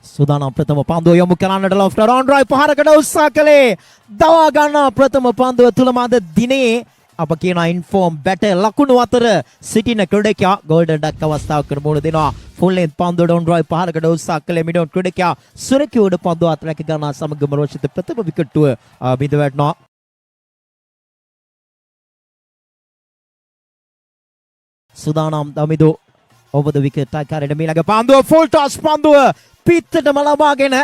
සූදානම් ප්‍රථම පන්දුව යොමු කරන්නට. ලොෆ්ට් ඔන් ඩ්‍රයිව් පහරකට උත්සාහ කළේ. දවා ගන්නා ප්‍රථම පන්දුව තුලම අද දිනේ අප කියන ඉන්ෆෝම් බැටර් ලකුණු අතර සිටින ක්‍රීඩකයා ගෝල්ඩන් ඩක් අවස්ථාවකට මුහුණ දෙනවා. ෆුල් ලෙන්ත් පන්දුවට ඔන් ඩ්‍රයිව් පහරකට උත්සාහ කළේ මිඩොන් ක්‍රීඩකයා සුරකිව උඩ පන්දුව අත රැක ගන්නා සමගම රෝෂිත ප්‍රථම විකට්ටුව බිඳ වැටෙනවා. සූදානම් දමිදු ඔබද විකට් ආකාරයට මීළඟ පන්දුව. ෆුල් ටොස් පන්දුව පිත්තටම ලබාගෙන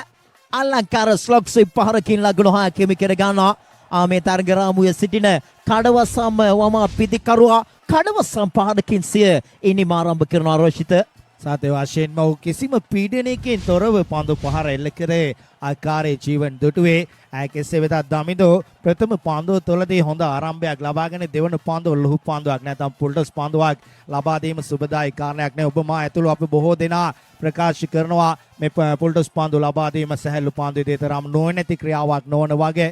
අලංකාර ස්ලොග් ස්වීප් පහරකින් ලකුණු 6 හිමි කර ගන්නවා. මේ තරග රාමුවේ සිටින කඩවසම් වම පිතිකරුවා කඩවසම් පහරකින් සිය ඉනිම ආරම්භ කරනවා රෝෂිත. සත්‍ය වශයෙන්ම ඔහු කිසිම පීඩනයකින් තොරව පන්දු පහර එල්ල කරේ ආකාරයේ ජීවන් දුටුවේ. කෙසේ වෙතත් දමිදෝ ප්‍රථම පන්දුව තුළදී හොඳ ආරම්භයක් ලබාගෙන දෙවන පන්දුව ලුහු පන්දුවක් නැත්නම් පුල්ටස් පන්දුවක් ලබා දීම සුබදායී කාරණයක් නේ. ඔබ මා ඇතුළු අපි බොහෝ දෙනා ප්‍රකාශ කරනවා මේ පුල්ටස් පන්දු ලබා දීම සැහැල්ලු පන්දු විදිහට තරම් නොනැති ක්‍රියාවක් නොවන වගේ.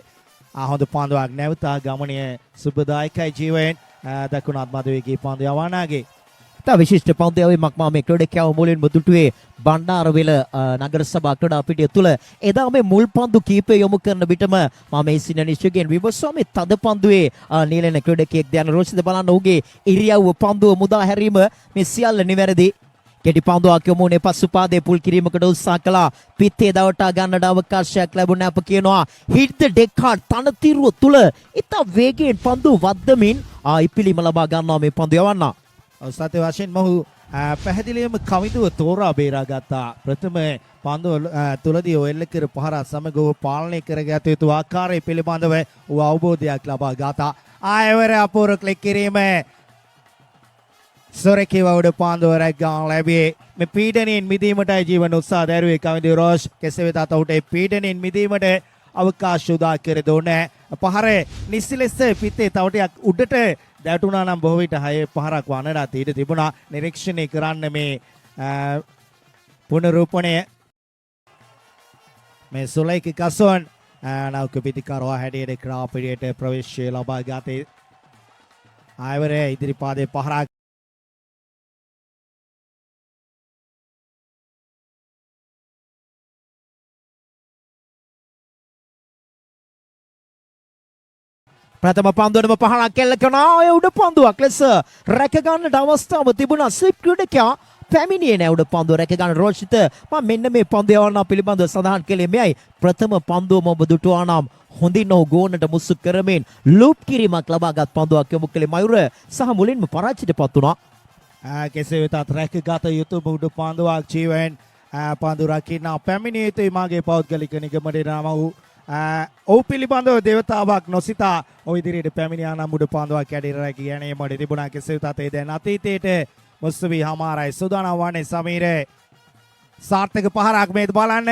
හොඳ පන්දුවක් නැවත ගමනය සුබදායකයි ජීවයෙන් දකුණත් මධ්‍යවේගී පන්දු යවනාගේ. ඉතා විශිෂ්ට පන්දු යැවීමක් මා මේ ක්‍රීඩකයාව මුලින්ම දුටුවේ බණ්ඩාරවෙල නගර සභා ක්‍රීඩා පිටිය තුල. එදා මේ මුල් පන්දු කීපය යොමු කරන විටම මම මේ සින නිශ්චයෙන් විමසුවා මේ තද පන්දුවේ නීලෙන ක්‍රීඩකයෙක් දැන. රෝෂිත, බලන්න ඔහුගේ ඉරියව්ව, පන්දුව මුදා හැරීම, මේ සියල්ල නිවැරදි. කෙටි පන්දුවක් යොමු වුණේ පසු පාදයේ පුල් කිරීමකට උත්සාහ කළා. පිත්තේ දවටා ගන්නට අවකාශයක් ලැබුණා. අප කියනවා හිට් ද ඩෙක් හાર્ඩ්. තනතිරුව තුල ඉතා වේගයෙන් පන්දුව වද්දමින් ඉපිලිම ලබා ගන්නවා මේ පන්දු යවන්නා. සත්‍ය වශයෙන්ම ඔහු පැහැදිලිවම කවිඳුව තෝරා බේරා ගත්තා. ප්‍රථම පන්දුව තුලදී ඔය එල්ල කර පහර සමග ඔහු පාලනය කරගත යුතු ආකාරය පිළිබඳව ඔහු අවබෝධයක් ලබා ගත්තා. ආයවර අපූර්ව ක්ලික් කිරීම සොරකිව උඩ පන්දුව රැක් ගන්න ලැබියේ. මේ පීඩනයෙන් මිදීමටයි ජීවන උත්සාහ දැරුවේ කවිඳු රෝෂ්. කෙසේ වෙතත් ඔහුට ඒ පීඩනයෙන් මිදීමට අවකාශ උදා කර දුන්නේ. පහර නිසි ලෙස පිත්තේ තව ටිකක් උඩට දැටුණා නම් බොහෝ විට හයේ පහරක් වන්නටත් ඊට තිබුණා. නිරීක්ෂණය කරන්න මේ පුනරූපණය මේ සුලයික කසුවන් නෞක පිතිකරුවා හැටියට ක්‍රීඩා පිටියට ප්‍රවේශය ලබා ගත්තේ. ආයවර ඉදිරි පාදයේ පහරක්. ප්‍රථම පන්දුවටම පහරක් එල්ල කරනවා. ඔය උඩ පන්දුවක් ලෙස රැක ගන්නට අවස්ථාව තිබුණා. ස්ලිප් ක්‍රීඩකයා පැමිණියේ නෑ උඩ පන්දුව රැක ගන්න. රෝෂිත, මම මෙන්න මේ පන්දු යවන්නා පිළිබඳව සඳහන් කළේ මෙයයි. ප්‍රථම පන්දුවම ඔබ දුටුවා නම් හොඳින් ඔහු ගෝනට මුසු කරමින් ලූප් කිරීමක් ලබාගත් පන්දුවක් යොමු කළේ මයුර සහ මුලින්ම පරාජයටපත් වුණා. කෙසේ වෙතත් රැකගත යුතු උඩ පන්දුවක් ජීවෙන් පන්දු රකින්න පැමිණිය යුතුයි මාගේ පෞද්ගලික නිගමනය නම වූ ඔහු පිළිබඳව දේවතාවක් නොසිතා ඔහු ඉදිරියට පැමිණියා නම් උඩ පන්දුවක් ඇඩිර රැක ගැනීමට තිබුණා. කෙසේ වෙතත් ඒ දැන් අතීතයට මුසු වී හමාරයි. සූදානම් වන්නේ සමීර. සාර්ථක පහරක් මේද බලන්න.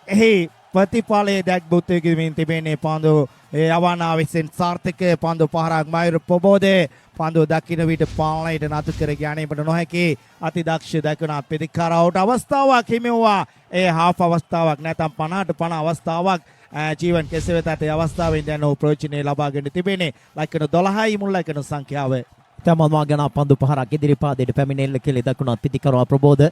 එහි ප්‍රතිඵලය දැක් බුද්ධ තිබෙන්නේ පන්දු ඒ යවනා විසින් සාර්ථක පන්දු පහරක්. මයුර ප්‍රබෝධේ පන්දුව දකින විට පාලනයට නතු කර ගැනීමට නොහැකි අතිදක්ෂ දකුණත් පිතිකරුවට අවස්ථාවක් හිමි වුණා. ඒ හාෆ් අවස්ථාවක් නැත්නම් 50ට 50 අවස්ථාවක් ජීවන්. කෙසේ වෙතත් ඒ අවස්ථාවෙන් දැන් ඔහු ප්‍රයෝජනය ලබාගෙන තිබෙන්නේ. ලකුණු 12යි මුල් ලකුණු සංඛ්‍යාව. තමන් ගැන පන්දු පහරක් ඉදිරි පාදයට පැමිණෙල්ල කෙලේ දකුණත් පිතිකරුවා ප්‍රබෝධ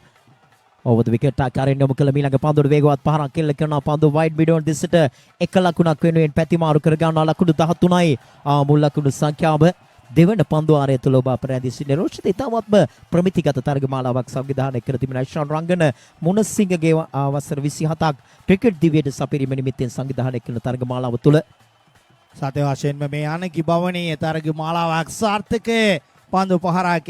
ඔවද විකට් ආකාරයෙන් යොමු කළ මීළඟ පන්දුවට වේගවත් පහරක් එල්ල කරනවා. පන්දු වයිඩ් මිඩොන් දිසට එක ලකුණක් වෙනුවෙන් පැතිමාරු කර ගන්නවා. ලකුණු 13යි මුල් ලකුණු සංඛ්‍යාව. දෙවන පන්දු වාරය තුළ ඔබ අප රැඳී සිටින රෝෂිත, ඉතාමත්ම ප්‍රමිතිගත තරග මාලාවක් සංවිධානය කර තිබෙන ශාන් රංගන මුණසිංහගේ වසර 27ක් ක්‍රිකට් දිවියට සපිරීම නිමිත්තෙන් සංවිධානය කරන තරග මාලාව තුළ සත්‍ය වශයෙන්ම මේ අනගි භවනීය තරග මාලාවක් සාර්ථක පන්දු පහරක්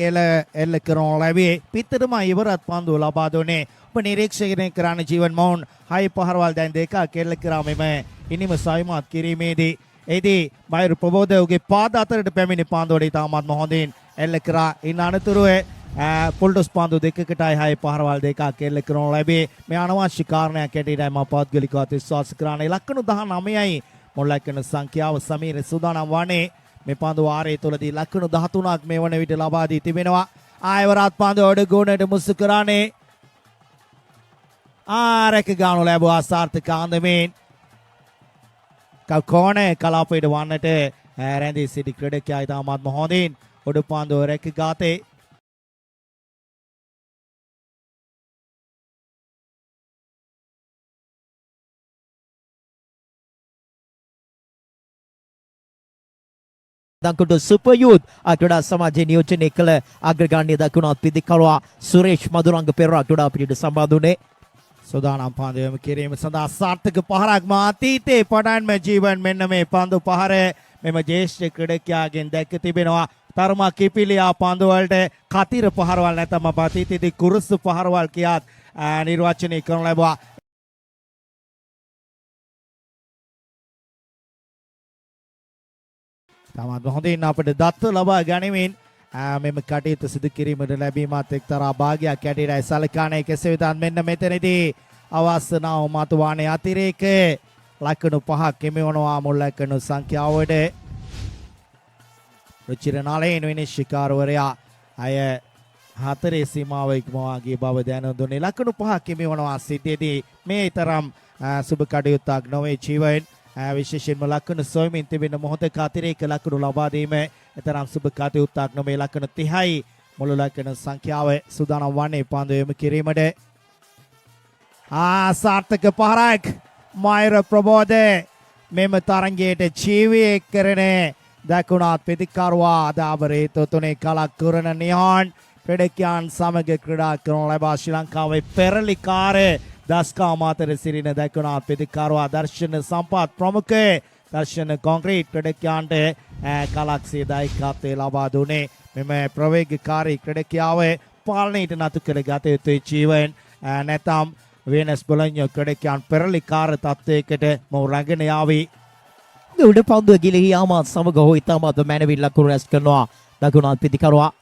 එල්ල කරනු ලැබියේ. පිටරම ඉවරත් පන්දුව ලබා දුන්නේ. ඔබ නිරීක්ෂණය කරන්න ජීවන් මවුන් හය පහරවල් දැන් දෙකක් එල්ල කරා මෙම ඉනිම සවිමත් කිරීමේදී. එහිදී මයුර ප්‍රබෝධ ඔහුගේ පාද අතරට පැමිණි පන්දුවට ඉතාමත්ම හොඳින් එල්ල කරා. ඉන් අනතුරුව පුල්ටොස් පන්දු දෙකකටයි හය පහරවල් දෙකක් එල්ල කරනු ලැබේ. මේ අනවශ්‍ය කාරණයක් හැටියටයි මම පෞද්ගලිකව විශ්වාස කරන්නේ. ලකුණු 19යි මුල් ලකුණු සංඛ්‍යාව. සමීර සූදානම් වන්නේ මේ පන්දු වාරයේ තුලදී ලකුණු 13ක් මේ වන විට ලබා දී තිබෙනවා. ආයවරත් පන්දු ඔඩ ගෝනට මුසු කරන්නේ. ආරක ගානු ලැබුවා සාර්ථක අන්දමින්. කෝණේ කලාපයට වන්නට රැඳී සිටි ක්‍රීඩකයා ඉතාමත්ම හොඳින් උඩු පන්දුව රැක ගාතේ. දංකොටු සුපර් යූත් ක්‍රීඩා සමාජයේ නියෝජනය කළ අග්‍රගණ්‍ය දකුණත් පිතිකරුවා සුරේෂ් මදුරංග පෙරේරා ක්‍රීඩා පිටියට සම්බන්ධ වුණේ. සූදානම් පන්දු යොමු කිරීම සඳහා සාර්ථක පහරක්. මා අතීතයේ පටන්ම ජීවන් මෙන්න මේ පන්දු පහර මෙම ජ්‍යෙෂ්ඨ ක්‍රීඩකයාගෙන් දැක තිබෙනවා. තරමක් කිපිලියා පන්දු වලට කතිර පහරවල්, නැත්නම් අප අතීතයේදී කුරුසු පහරවල් කියාත් නිර්වචනය කරනු ලැබුවා. තමත් හොඳින් අපට දත්ත ලබා ගනිමින් මෙම කටයුතු සිදු කිරීමට ලැබීමත් එක්තරා භාගයක් හැටියටයි සලකන්නේ. කෙසේ වෙතත් මෙන්න මෙතනදී අවසනාව මතුවානේ. අතිරේක ලකුණු 5ක් හිමි වනවා මුල් ලකුණු සංඛ්‍යාවට. රුචිර නලේන් විනිශ්චයකාරවරයා අය හතරේ සීමාව ඉක්මවා ගිය බව දැනුම් දුන්නේ. ලකුණු 5ක් හිමි වනවා සිද්ධියේදී මේ තරම් සුබ කටයුත්තක් නොවේ ජීවයින්. විශේෂයෙන්ම ලකුණු සොයමින් තිබෙන මොහොතක අතිරේක ලකුණු ලබා දීම එතරම් සුබ කටයුත්තක් නොවේ. ලකුණු 30යි මුළු ලකුණු සංඛ්‍යාව. සූදානම් වන්නේ පන්දු යොමු කිරීමට. ආ, සාර්ථක පහරක්. මයුර ප්‍රබෝධ මෙම තරගයට ජීවය එක් කරන දකුණත් පිතිකරුවා අද අවරේත තුනේ කලක් කරන නිහාන් ක්‍රීඩකයන් සමග ක්‍රීඩා කරනු ලැබා ශ්‍රී ලංකාවේ පෙරලිකාර දස්කම් අතර සිටින දකුණත් පිතිකරුවා දර්ශන සම්පත් ප්‍රමුඛ දර්ශන කොන්ක්‍රීට් ක්‍රීඩකයන්ට කලක් සිය දායකත්වය ලබා දුන්නේ. මෙම ප්‍රවේගකාරී ක්‍රීඩකයාව පාලනයට නතු කර ගත යුතුයි ජීවන්. නැතම් වෙනස් බොලොඤ්ඤෝ ක්‍රීඩකයන් පෙරලිකාර තත්ත්වයකට මොහු රැගෙන යාවි. උඩ පන්දුව ගිලිහි යාමත් සමග ඔහු ඉතාමත් මැනවින් ලකුණු රැස් කරනවා දකුණත් පිතිකරුවා.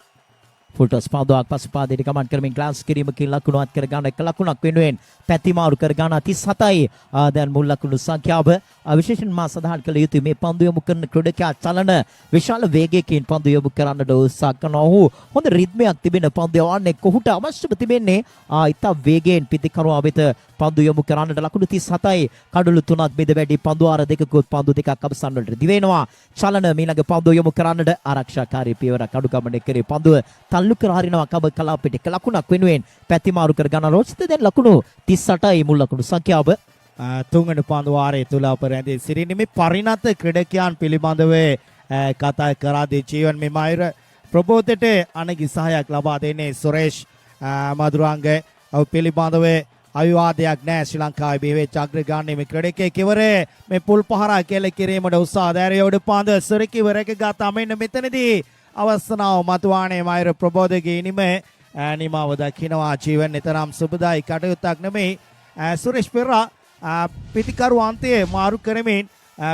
ෆුල්ටොස් පන්දුවක් පසු පාදයට ගමන් කරමින් ග්ලාන්ස් කිරීමකින් ලකුණු අත් කර ගන්න එක ලකුණක් වෙනුවෙන් පැති මාරු කර ගන්න. 37යි දැන් මුල් ලකුණු සංඛ්‍යාව. විශේෂයෙන් මා සඳහන් කළ යුතුයි, මේ පන්දු යොමු කරන ක්‍රීඩකයා චලන විශාල වේගයකින් පන්දු යොමු කරන්නට උත්සාහ කරනවා. ඔහු හොඳ රිද්මයක් තිබෙන පන්දු යවන්නේ. කොහුට අවශ්‍යම තිබෙන්නේ ඉතා වේගයෙන් පිතිකරුවා වෙත පන්දු යොමු කරන්නට. ලකුණු 37යි. කඩලු තුනක් බිඳ වැඩි පන්දු වාර දෙකකුත් පන්දු දෙකක් අවසන් වලට දිවෙනවා. චලන මීළඟ පන්දුව යොමු කරන්නට. ආරක්ෂාකාරී පියවරක් අනුගමනය කරේ. පන්දුව තල්ලු කර හරිනවා කබ කලාපෙට. එක ලකුණක් වෙනුවෙන් පැති මාරු කර ගන්න රෝචිත. දැන් ලකුණු 38යි මුල් ලකුණු සංඛ්‍යාව. තුන්වන පන්දු වාරයේ තුල අප රැඳී සිටින්නේ මේ පරිණත ක්‍රීඩකයන් පිළිබඳව කතා කරාදී ජීවන් මේ මයුර ප්‍රබෝධයට අනගි සහායක් ලබා දෙන්නේ සුරේෂ් මදුරංග. ඔහු පිළිබඳව අවිවාදයක් නෑ. ශ්‍රී ලංකාවේ බිහි වෙච්ච අග්‍රගණ්‍ය මේ ක්‍රීඩකයෙක් ඉවරේ මේ පුල් පහරක් එල්ල කිරීමට උත්සාහ දැරිය. උඩ පන්දුව සුරකිව රැකගත්තා. මෙන්න මෙතනදී අවස්ථාව මතුවානේ මයුර ප්‍රබෝධගේ ඉනිම නිමාව දකිනවා ජීවන්. එතරම් සුබදායි කටයුත්තක් නෙමෙයි. සුරේෂ් පෙරේරා පිතිකරු අන්තයේ මාරු කරමින්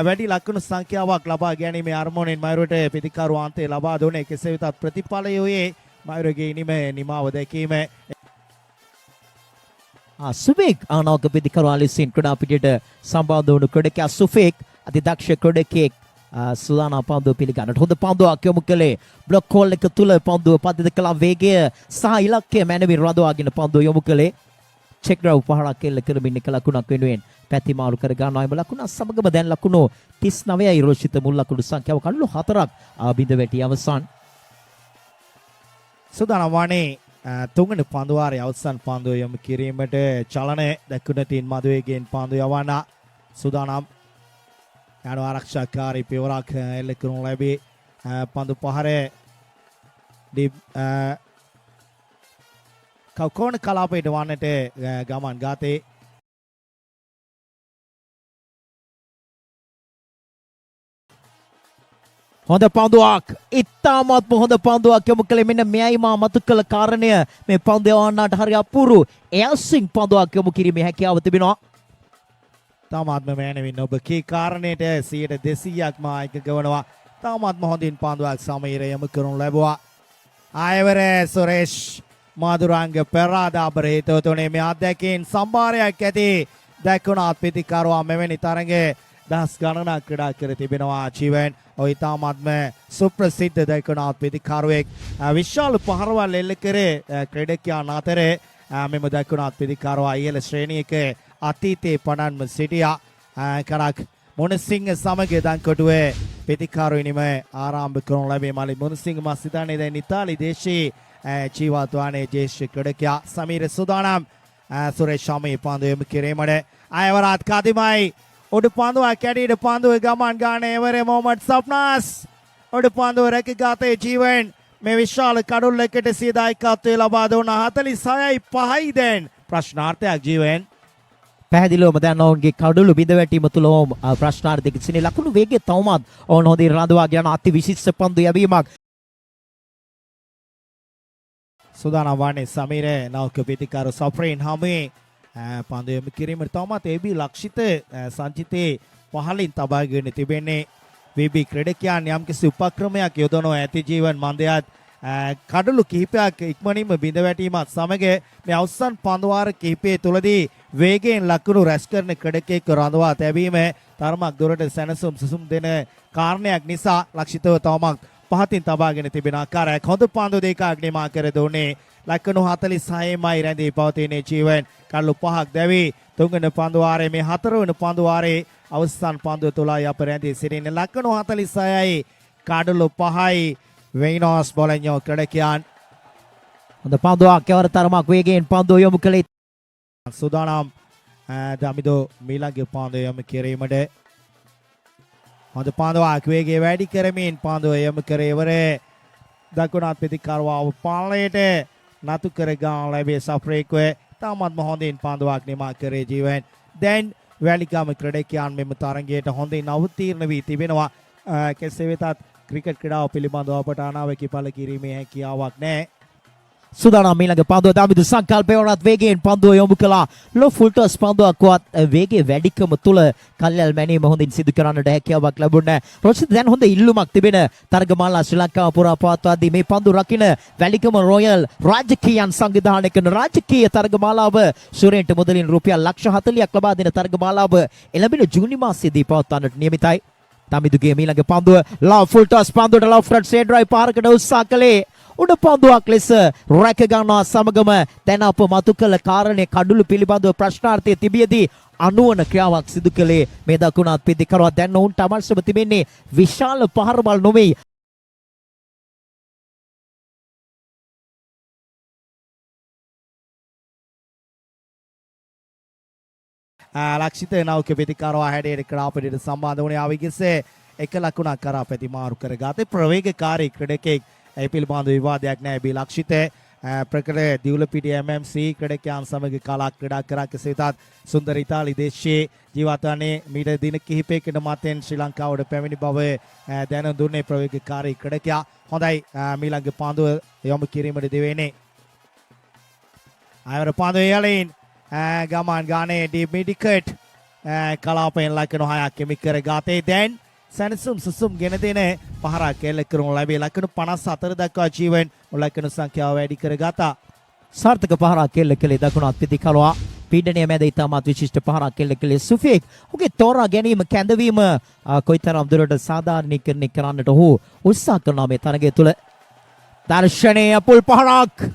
වැඩි ලකුණු සංඛ්‍යාවක් ලබා ගැනීමේ අරමුණින් මයුරට පිතිකරු අන්තය ලබා දුන්නේ. කෙසේ වෙතත් ප්‍රතිඵලය වූයේ මයුරගේ ඉනිම නිමාව දැකීම. සුෆේක් ආනවක පිතිකරුවා ලෙසින් ක්‍රීඩා පිටියට සම්බන්ධ වුණු ක්‍රීඩකයා සුෆේක් අතිදක්ෂ ක්‍රීඩකයෙක්. සුදානම් පන්දුව පිළිගන්නට. හොඳ පන්දුවක් යොමු කළේ. බ්ලොක් හෝල් එක තුල පන්දුව පතිත කළා. වේගය සහ ඉලක්කය මැනවින් රඳවාගෙන පන්දුව යොමු කළේ. චෙක් ඩ්‍රයිව් පහරක් එල්ල කරමින් එක ලකුණක් වෙනුවෙන් පැති මාරු කර ගන්නවා. එම ලකුණ සමගම දැන් ලකුණු 39යි රෝෂිත මුල් ලකුණු සංඛ්‍යාව. කඩලු හතරක් බිඳ වැටි අවසන්. සූදානම් වන්නේ තුන්වන පන්දු වාරයේ අවසන් පන්දුව යොමු කිරීමට. චලනය දකුණතින් මధుවේගෙන් පන්දු යවන්න සූදානම්. යන ආරක්ෂාකාරී පියවරක් එල්ල කරනු ලැබී පන්දු පහර කවකෝණ කලාපයට වන්නට ගමන් ගාතේ. හොඳ පන්දුවක්, ඉතාමත්ම හොඳ පන්දුවක් යොමු කළේ. මෙන්න මෙයයි මා මතු කළ කාරණය. මේ පන්දු යවන්නාට හරි අපූරු එයාසින් පන්දුවක් යොමු කිරීමේ හැකියාව තිබෙනවා. තාමත්ම මෑනවින් ඔබ කී කාරණයට 200%ක්ම එකඟ වනවා. තාමත්ම හොඳින් පන්දුවක් සමීර යොමු කරනු ලැබුවා. ආයවර සුරේෂ් මාදුරංග පෙරාදාබර හේතුව මේ අත්දැකීම් සම්භාරයක් ඇති දැකුණාත් පිතිකරුවා මෙවැනි තරඟ දහස් ගණනක් ක්‍රීඩා කර තිබෙනවා ජීවන්. ඔය ඉතාමත්ම සුප්‍රසිද්ධ දැකුණාත් පිතිකරුවෙක්. විශාල පහරවල් එල්ල කරේ ක්‍රීඩකයන් අතරේ මෙම දැකුණාත් පිතිකරුවා ඉහළ ශ්‍රේණියක අතීතයේ පටන්ම සිටියා. කරක් මොනසිංහ සමග දන්කොටුවේ පිතිකරු ඉනිම ආරම්භ කරනු ලැබේ. මලි මොනසිංහ මා සිතන්නේ දැන් ඉතාලි දේශයේ ජීවත් වන්නේ ජ්‍යෙෂ්ඨ ක්‍රීඩකයා. සමීර සූදානම් සුරේෂ් ශාමී පන්දු යොමු කිරීමට. අයවරත් කදිමයි. උඩු පන්දුවක් කැඩීට පන්දුව ගමන් ගන්න එවරේ මොහමඩ් සෆ්නාස්. උඩ පන්දුව රැකගත්තේ ජීවන්. මේ විශාල කඩුල්ලකට සිය දායකත්වය ලබා දුන්නා. 46යි 5යි දැන් ප්‍රශ්නාර්ථයක් ජීවන්. පැහැදිලිවම දැන් ඔවුන්ගේ කඩුළු බිඳ වැටීම තුළ ඔවුන් ප්‍රශ්නාර්ථයක සිටින. ලකුණු වේගය තවමත් ඔවුන් හොඳින් රඳවා ගෙන අති විශිෂ්ට පන්දු යැවීමක්. සූදානම් වන්නේ සමීර, නෞක පිතිකරු සෆ්රීන් හමුවේ පන්දු යොමු කිරීමට. තවමත් ඒබී ලක්ෂිත සංචිතයේ පහළින් තබාගෙන තිබෙන්නේ. VB ක්‍රීඩකයන් යම්කිසි උපක්‍රමයක් යොදවනවා ඇති ජීවන්. මන්දයත් කඩලු කිහිපයක් ඉක්මනින්ම බිඳ වැටීමත් සමග මේ අවසන් පන්දු වාර කිහිපය තුලදී වේගයෙන් ලකුණු රැස් කරන ක්‍රීඩකයෙක් රඳවා තැබීම තරමක් දුරට සැනසුම් සුසුම් දෙන කාරණයක් නිසා ලක්ෂිතව තවමත් පහතින් තබාගෙන තිබෙන ආකාරයක්. හොඳ පන්දු දෙකක් නිමා කර දුන්නේ. ලකුණු 46මයි රැඳී පවතින ජීවන්. කඩලු පහක් දැවි තුන්වන පන්දු වාරයේ, මේ හතරවන පන්දු වාරයේ අවසන් පන්දුව තුලයි අප රැඳී සිටින්නේ. ලකුණු 46යි, කඩලු 5යි, වෙයිනෝස් බොලඤ්ඤෝ ක්‍රීඩකයන්. හොඳ පන්දුවක්. කවර තරමක් වේගයෙන් පන්දුව යොමු කළේ. සූදානම් දමිදෝ මීළඟ පන්දුව යොමු කිරීමට. හොඳ පන්දුවක්. වේගය වැඩි කරමින් පන්දුව යොමු කර ඉවරේ දකුණත් පිතිකරුවාව පාලනයට නතු කර ගන්න ලැබේ සෆ්‍රේක්ව. තාමත්ම හොඳින් පන්දුවක් නිමා කරේ ජීවන්. දැන් වැලිගම ක්‍රීඩකයන් මෙම තරගයට හොඳින් අවතීර්ණ වී තිබෙනවා. කෙසේ වෙතත් ක්‍රිකට් ක්‍රීඩාව පිළිබඳව අපට අනාවැකි පළ කිරීමේ හැකියාවක් නැහැ. සූදානම් ඊළඟ පන්දුව. දමිදු සංකල්පය වුණත් වේගයෙන් පන්දුව යොමු කළා. ලෝ ෆුල් ටොස් පන්දුවක් වත් වේගයේ වැඩිකම තුල කල්යල් මැනීම හොඳින් සිදු කරන්නට හැකියාවක් ලැබුණේ නැහැ. රොෂිත්, දැන් හොඳ ඉල්ලුමක් තිබෙන තරගමාලා ශ්‍රී ලංකාව පුරා පවත්වාදී මේ පන්දු රකින්න වැලිකම රොයල් රාජකීයන් සංවිධානය කරන රාජකීය තරගමාලාව, සූරයන්ට මුදලින් රුපියල් ලක්ෂ 40ක් ලබා දෙන තරගමාලාව එළඹෙන ජූනි මාසයේදී පවත්වන්නට නියමිතයි. දමිදුගේ මීළඟ පන්දුව ලෝ ෆුල් ටොස් පන්දුවට ලෝ ෆ්‍රන්ට් සයිඩ් ඩ්‍රයිව් පාරකට උත්සාහ කළේ. උඩ පන්දුවක් ලෙස රැක ගන්නවා සමගම දැන් අප මතු කළ කාරණේ කඩුළු පිළිබඳව ප්‍රශ්නාර්ථය තිබියදී අනුවන ක්‍රියාවක් සිදු කළේ මේ දකුණත් පිතිකරුවා. දැන් ඔවුන්ට අවශ්‍යව තිබෙන්නේ විශාල පහරවල් නොවේ. ලක්ෂිත නෞක පිතිකරුවා හැඩයට ක්‍රීඩාපිටියට සම්බන්ධ වුණේ. ආවිගිස්සේ එක ලකුණක් කරා ප්‍රතිමාරු කරගත්තේ. ප්‍රවේගකාරී ක්‍රීඩකෙක්, ඒ පිළිබඳ විවාදයක් නෑ. බී ලක්ෂිත ප්‍රකට දිවුලපිටිය MMC ක්‍රීඩකයන් සමග කලක් ක්‍රීඩා කරා. කෙසේ වෙතත් සුන්දර ඉතාලි දේශයේ ජීවත් වන්නේ. මීට දින කිහිපයකට මතෙන් ශ්‍රී ලංකාවට පැමිණි බව දැනුම් දුන්නේ ප්‍රවේගකාරී ක්‍රීඩකයා. හොඳයි, මීළඟ පන්දුව යොමු කිරීමට දිවෙන්නේ. අයවර පන්දුව යලින් ගමන් ගානේ ඩීප් මිඩිකට් කලාපයෙන් ලකුණු 6ක් හිමි කර ගතේ. දැන් සැනසුම් සුසුම් ගෙන දෙන පහරක් එල්ල කරනු ලැබේ. ලකුණු 54 දක්වා ජීවන් ලකුණු සංඛ්‍යාව වැඩි කර ගතා. සාර්ථක පහරක් එල්ල කළේ දකුණත් පිතිකරුවා. පීඩනය මැද ඉතාමත් විශිෂ්ට පහරක් එල්ල කළේ සුෆීක්. ඔහුගේ තෝරා ගැනීම, කැඳවීම කොයිතරම් දුරට සාධාරණීකරණය කරන්නට ඔහු උත්සාහ කරනවා මේ තරගය තුළ. දර්ශනීය පුල් පහරක්.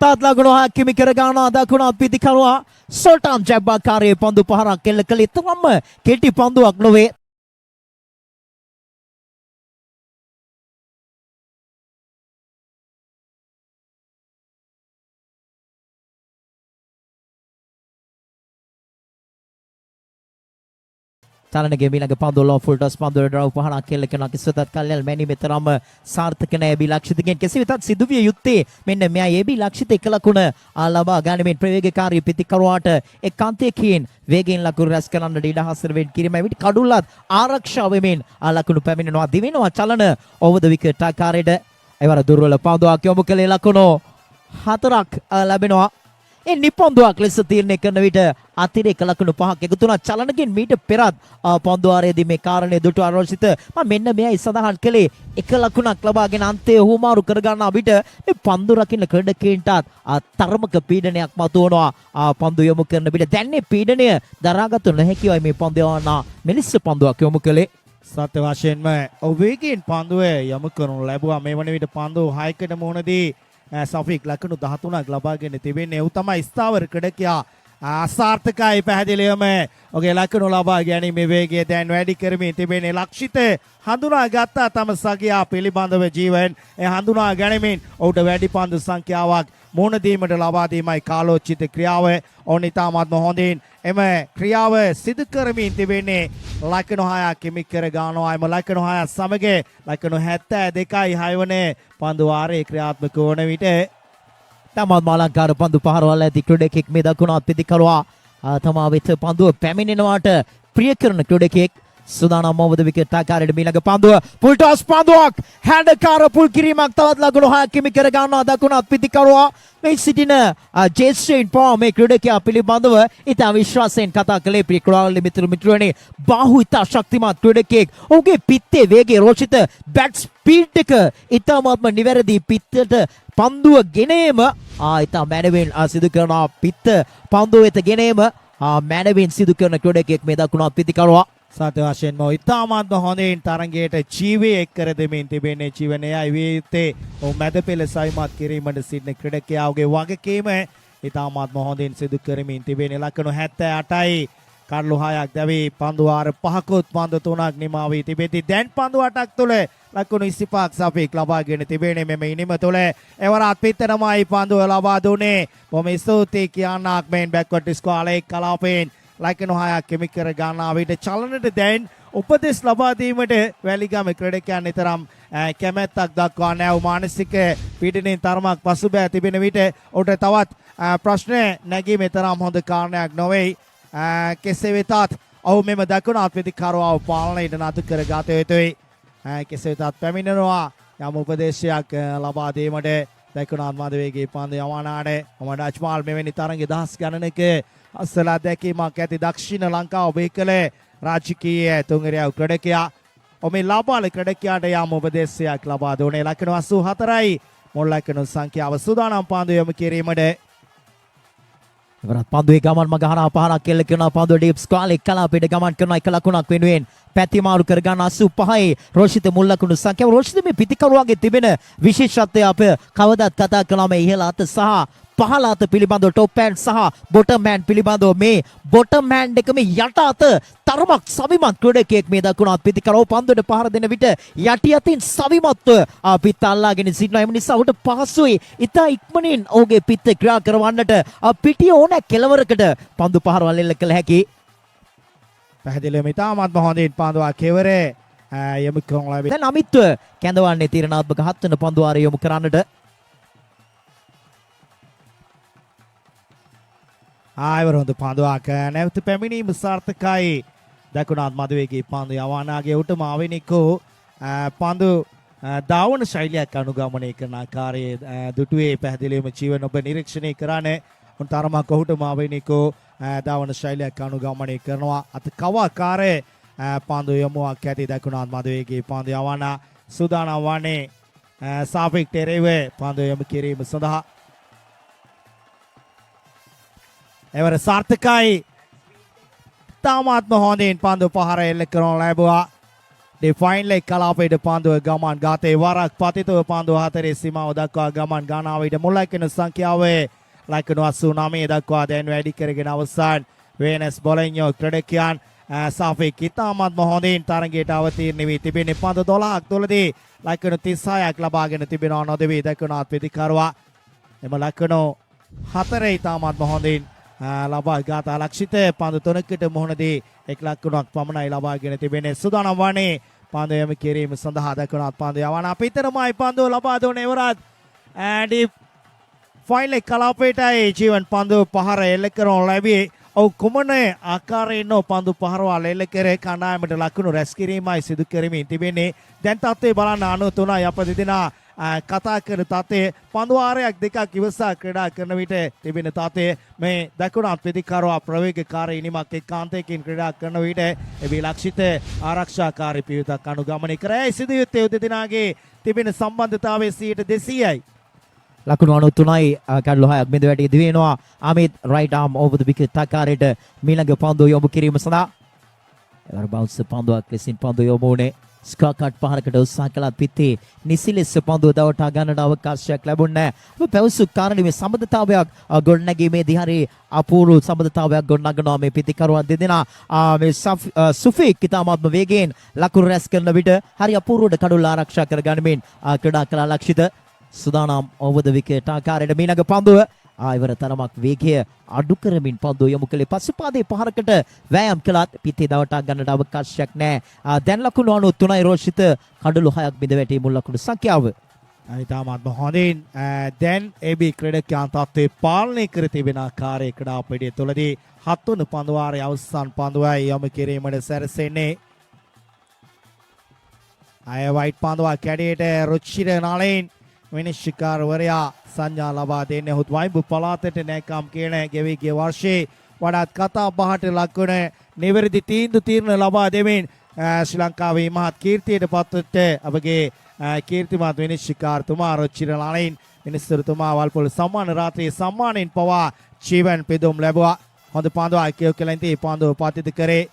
තාත් ලකුණු හයක් හිමි කර ගන්නවා දකුණත් පිතිකරුවා. සොල්ටාන් ජැබ්බාකාරයේ පන්දු පහරක් එල්ල කළේ තරම්ම කෙටි පන්දුවක් නොවේ. චලනගේ මීළඟ පන්දුව ලෝ ෆුල් ටොස් පන්දුවට ඩ්‍රොව් පහරක් එල්ල කරනවා. කිසිවෙතත් කල්යල් මැනීමේ තරම්ම සාර්ථක නෑ බී ලක්ෂිතගෙන්. කෙසේ වෙතත් සිදුවිය යුත්තේ මෙන්න මෙයයි. ඒ බී ලක්ෂිත එක ලකුණ ලබා ගනිමින් ප්‍රවේගකාරී පිතිකරුවාට එක් අන්තයකින් වේගයෙන් ලකුණු රැස් කරන්නට ඉඩ හසුර වෙන් කිරීමයි. විට කඩුල්ලත් ආරක්ෂා වෙමින් ලකුණු පැමිණෙනවා. දිවෙනවා චලන ඕවර් ද විකට් ආකාරයට. එවර දුර්වල පන්දුවක් යොමු කළේ. ලකුණු 4ක් ලැබෙනවා. ඒ නිපන්දුවක් ලෙස තීරණය කරන විට අතිරේක ලකුණු 5ක් එකතු වුණා චලනගෙන්. මීට පෙරත් පන්දු වාරයේදී මේ කාරණය දුටු අරෝසිත. මම මෙන්න මෙයයි සඳහන් කළේ. එක ලකුණක් ලබාගෙන අන්තය හුවමාරු කරගන්නා විට මේ පන්දු රකින්න ක්‍රීඩකයින්ටත් තරමක පීඩනයක් මතුවනවා පන්දු යොමු කරන විට. දැන් මේ පීඩනය දරාගත නොහැකිවයි මේ පන්දු යවන්නා මෙලෙස පන්දුවක් යොමු කළේ. සත්‍ය වශයෙන්ම ඔව්, වේගයෙන් පන්දුව යොමු කරනු ලැබුවා. මේ වන විට පන්දු 6කට මුහුණ දී සෆීක් ලකුණු 13ක් ලබාගෙන තිබෙන්නේ. ඔහු තමයි ස්ථාවර ක්‍රීඩකයා. අසාර්ථකයි පැහැදිලිවම. ඔහුගේ ලකුණු ලබා ගැනීමේ වේගය දැන් වැඩි කරමින් තිබෙන්නේ. ලක්ෂිත හඳුනා ගත්තා තම සගයා පිළිබඳව ජීවන්. ඒ හඳුනා ගැනීමෙන් ඔහුට වැඩි පන්දු සංඛ්‍යාවක් මුහුණ දීමට ලබා දීමයි කාලෝචිත ක්‍රියාව. ඔවුන් ඉතාමත්ම හොඳින් එම ක්‍රියාව සිදු කරමින් තිබෙන්නේ. ලකුණු 6ක් හිමි කර ගන්නවා. එම ලකුණු 6 සමග ලකුණු 72යි 6 වන පන්දු වාරයේ ක්‍රියාත්මක වන විට තමත් අලංකාර පන්දු පහරවල් ඇති ක්‍රීඩකෙක් මේ දකුණත් පිතිකරුවා. තමා වෙත පන්දුව පැමිණෙනවාට ප්‍රිය කරන ක්‍රීඩකෙක්. සූදානම් මොහොත විකට් ආකාරයට මීළඟ පන්දුව ෆුල් ටොස් පන්දුවක්, හැඩකාර පුල් කිරීමක්. තවත් ලකුණු 6ක් හිමි කර ගන්නවා දකුණත් පිතිකරුවා. මේ සිටින ජේසන් පෝ මේ ක්‍රීඩකයා පිළිබඳව ඉතා විශ්වාසයෙන් කතා කළේ. ප්‍රිය ක්‍රීඩා මිත්‍ර මිත්‍රයනි, බාහු ඉතා ශක්තිමත් ක්‍රීඩකයෙක්. ඔහුගේ පිත්තේ වේගය රෝචිත, බැට් ස්පීඩ් එක ඉතාමත්ම නිවැරදි. පිත්තට පන්දුව ගෙනීම ඉතා මැනවින් සිදු කරනවා. පිත්ත පන්දුව වෙත ගෙනීම මැනවින් සිදු කරන ක්‍රීඩකයෙක් මේ දකුණත් පිතිකරුවා. සත්‍ය වශයෙන්ම ඉතාමත්ම හොඳින් තරගයට ජීවය එක් කර දෙමින් තිබෙන්නේ ජීවනයයි විය යුත්තේ. ඔහු මැද පෙළ සවිමත් කිරීමට සිටින ක්‍රීඩකයාගේ වගකීම ඉතාමත්ම හොඳින් සිදු කරමින් තිබෙන්නේ. ලකුණු 78යි. කඩලු 6ක් දැවි පන්දු වාර පහකුත් පන්දු තුනක් නිමා වී තිබෙති. දැන් පන්දු 8ක් තුළ ලකුණු 25ක් සෆීක් ලබාගෙන තිබෙන්නේ මෙම ඉනිම තුළ. එවරත් පිටරමයි පන්දුව ලබා දුන්නේ. බොහොම ස්තුතියි කියන්නක් මේන් බැක්වර්ඩ් ස්ක්වයර් කලාපයෙන් ලකුණු 6ක් හිමි කර ගන්නා විට චලනට දැන් උපදෙස් ලබා දීමට වැලිගම ක්‍රීඩකයන් තරම් කැමැත්තක් දක්වා නැහැ. මානසික පීඩනයෙන් තරමක් පසුබෑ තිබෙන විට ඔහුට තවත් ප්‍රශ්න නැගීමේ තරම් හොඳ කාරණයක් නොවේ. කෙසේ වෙතත් ඔහු මෙම දකුණු අත්විඳිකරුවාව පාලනයට නතු කර ගත යුතුයි. කෙසේ වෙතත් පැමිණෙනවා යම් උපදේශයක් ලබා දීමට දකුණු මධ්‍යවේගී පන්දු යවනාට මොහමඩ් අජ්මල්. මෙවැනි තරඟ දහස් ගණනක අස්සලා දැකීමක් ඇති දක්ෂිණ ලංකාව බිහි කළ රාජකීය තුන්ඉරියව් ක්‍රීඩකයා. ඔහු මේ ලාබාල ක්‍රීඩකයාට යම් උපදේශයක් ලබා දුන්නේ. ලකුණු 84යි මුල් ලකුණු සංඛ්‍යාව. සූදානම් පන්දු යොමු කිරීමට. එවරත් පන්දුවේ ගමන් මග හරහා පහරක් එල්ල කරනවා. පන්දුව ඩීප් ස්ක්වයර් එක කලාපයට ගමන් කරනවා එක ලකුණක් වෙනුවෙන්. පැති මාරු කර ගන්න. 85යි රෝෂිත මුල් ලකුණු සංඛ්‍යාව. රෝෂිත, මේ පිතිකරුවාගේ තිබෙන විශේෂත්වය අප කවදත් කතා කළා. මේ ඉහළ අත සහ පහළ අත පිළිබඳව, ටොප් හෑන්ඩ් සහ බොටම් හෑන්ඩ් පිළිබඳව, මේ බොටම් හෑන්ඩ් එක, මේ යට අත තරමක් සවිමත් ක්‍රීඩකයෙක් මේ දකුණත් පිතිකරුවා. පන්දුවට පහර දෙන විට යටි අතින් සවිමත්ව පිත්ත අල්ලාගෙන සිටිනවා. එම නිසා ඔහුට පහසුයි ඉතා ඉක්මනින් ඔහුගේ පිත්ත ක්‍රියා කරවන්නට. පිටිය ඕනෑ කෙළවරකට පන්දු පහරවල් එල්ල කළ හැකි. පැහැදිලිවම ඉතාමත්ම හොඳින් පන්දුවක් කෙවරේ යොමු කරනු ලැබේ. දැන් අමිත්ව කැඳවන්නේ තීරණාත්මක හත්වන පන්දු වාරය යොමු කරන්නට. ආයවර හොඳ පන්දුවක් නැවත පැමිණීම සාර්ථකයි. දකුණත් මධ්‍යවේගී පන්දු යවනාගේ උටම ආවෙනිකෝ පන්දු ධාවන ශෛලියක් අනුගමනය කරන ආකාරයේ දුටුවේ. පැහැදිලිවම ජීවන ඔබ නිරීක්ෂණය කරන්නේ උන් තරමක් ඔහුටම ආවෙනිකෝ ධාවන ශෛලියක් අනුගමනය කරනවා. අත කවාකාරයේ පන්දු යොමුවක් ඇති දකුණත් මධ්‍යවේගී පන්දු යවනා. සූදානම් වන්නේ සාෆික් ටෙරේව පන්දු යොමු කිරීම සඳහා. එවර සාර්ථකයි. ඉතාමත්ම හොඳින් පන්දු පහර එල්ල කරනු ලැබුවා. ඩිෆයින් ලෙග් කලාපයට පන්දුව ගමන් ගාතේ. වරක් පතිතව පන්දුව හතරේ සීමාව දක්වා ගමන් ගන්නා විට මුල් ලකුණු සංඛ්‍යාව ලකුණු 89 දක්වා දැන් වැඩි කරගෙන අවසන් වෙනස් බොලෙන්යෝ ක්‍රීඩකයන්. සාෆික් ඉතාමත්ම හොඳින් තරගයට අවතීර්ණ වී තිබෙන්නේ. පන්දු 12ක් තුළදී ලකුණු 36ක් ලබාගෙන තිබෙනවා නොදෙවී දකුණත් පිතිකරුවා. එම ලකුණු හතර ඉතාමත්ම හොඳින් ලබා ගත ලක්ෂිත පන්දු තුනකට මුහුණ දී එක් ලකුණක් පමණයි ලබාගෙන තිබෙන්නේ. සූදානම් වන්නේ පන්දු යොමු කිරීම සඳහා දකුණත් පන්දු යවන පිටරමයි පන්දුව ලබා දුන්නේ. එවරත් ඩීප් ෆයින් ලෙග් කලාපයටයි ජීවන් පන්දු පහර එල්ල කරනු ලැබියේ. ඔව් කුමන ආකාරයෙන් පන්දු පහරවල් එල්ල කර කණ්ඩායමට ලකුණු රැස් කිරීමයි සිදු කරමින් තිබෙන්නේ. දැන් තත්ත්වය බලන්න 93යි අප දෙදෙනා කතා කරන තත්ත්වය. පන්දු වාරයක් දෙකක් ඉවසා ක්‍රීඩා කරන විට තිබෙන තත්ත්වය. මේ දකුණත් ප්‍රතිකරුවා ප්‍රවේගකාරී ඉනිමක් එකාන්තයකින් ක්‍රීඩා කරන විට එබී ලක්ෂිත ආරක්ෂාකාරී පියවරක් අනුගමනය කර ඇයි සිදු යුත්තේ දෙදෙනාගේ තිබෙන සම්බන්ධතාවය 200යි. ලකුණු 93යි, කඩලු 6ක් බිඳ වැටී දිවෙනවා. Amit right arm over the wicket ආකාරයට මීළඟ පන්දුව යොමු කිරීම සඳහා. එවර බවුන්ස් පන්දුවක් ලෙසින් පන්දුව යොමු වුණේ. ස්ක්වයර් කට් පහරකට උත්සාහ කළත් පිත්තේ නිසි ලෙස පන්දුව දවටා ගන්නට අවකාශයක් ලැබුණේ නැහැ. අප පැවසු කාරණේ මේ සම්බන්ධතාවයක් ගොඩනැගීමේදී හරි අපූර්ව සම්බන්ධතාවයක් ගොඩනගනවා මේ පිතිකරුවන් දෙදෙනා. මේ සුෆීක් ඉතාමත්ම වේගයෙන් ලකුණු රැස් කරන විට හරි අපූර්වට කඩුල්ල ආරක්ෂා කරගනිමින් ක්‍රීඩා කළා ලක්ෂිත. සුදානම් ඕවර් ද විකට් ආකාරයට මීළඟ පන්දුව ආයවර තරමක් වේගය අඩු කරමින් පන්දුව යොමු කළේ පසුපාදයේ පහරකට වෑයම් කළත් පිත්තේ දවටා ගන්නට අවකාශයක් නැහැ. දැන් ලකුණු 93යි රෝෂිත, කඩලු 6ක් බිඳ වැටී මුල් ලකුණු සංඛ්‍යාව. ඉතාමත්ම හොඳින් දැන් AB ක්‍රීඩකයන් තත්ත්වය පාලනය කර තිබෙන ආකාරය ක්‍රීඩා පිටිය තුළදී හත්වන පන්දු වාරයේ අවසන් පන්දුවයි යොමු කිරීමට සැරසෙන්නේ. අය වයිට් පන්දුවක් කැඩියට රුචිර නලින් විනිශ්චයකාරවරයා සංඥා ලබා දෙන්නේ. ඔහුත් වයිඹු පළාතට නෑකම් කියන ගෙවී ගිය වර්ෂයේ වඩාත් කතා බහට ලක්වන නිවැරදි තීන්දුව තීරණ ලබා දෙමින් ශ්‍රී ලංකාවේ මහත් කීර්තියට පත්වෙච්ච අපගේ කීර්තිමත් විනිශ්චයකාරතුමා රුචිර නලින් විනිශ්චයතුමා වල්පොල සම්මාන රාත්‍රියේ සම්මානයෙන් පවා ජීවන් පිදුම් ලැබුවා. හොඳ පන්දුවක් කියව කියලා ඉතින් පන්දුව පතිත කරේ.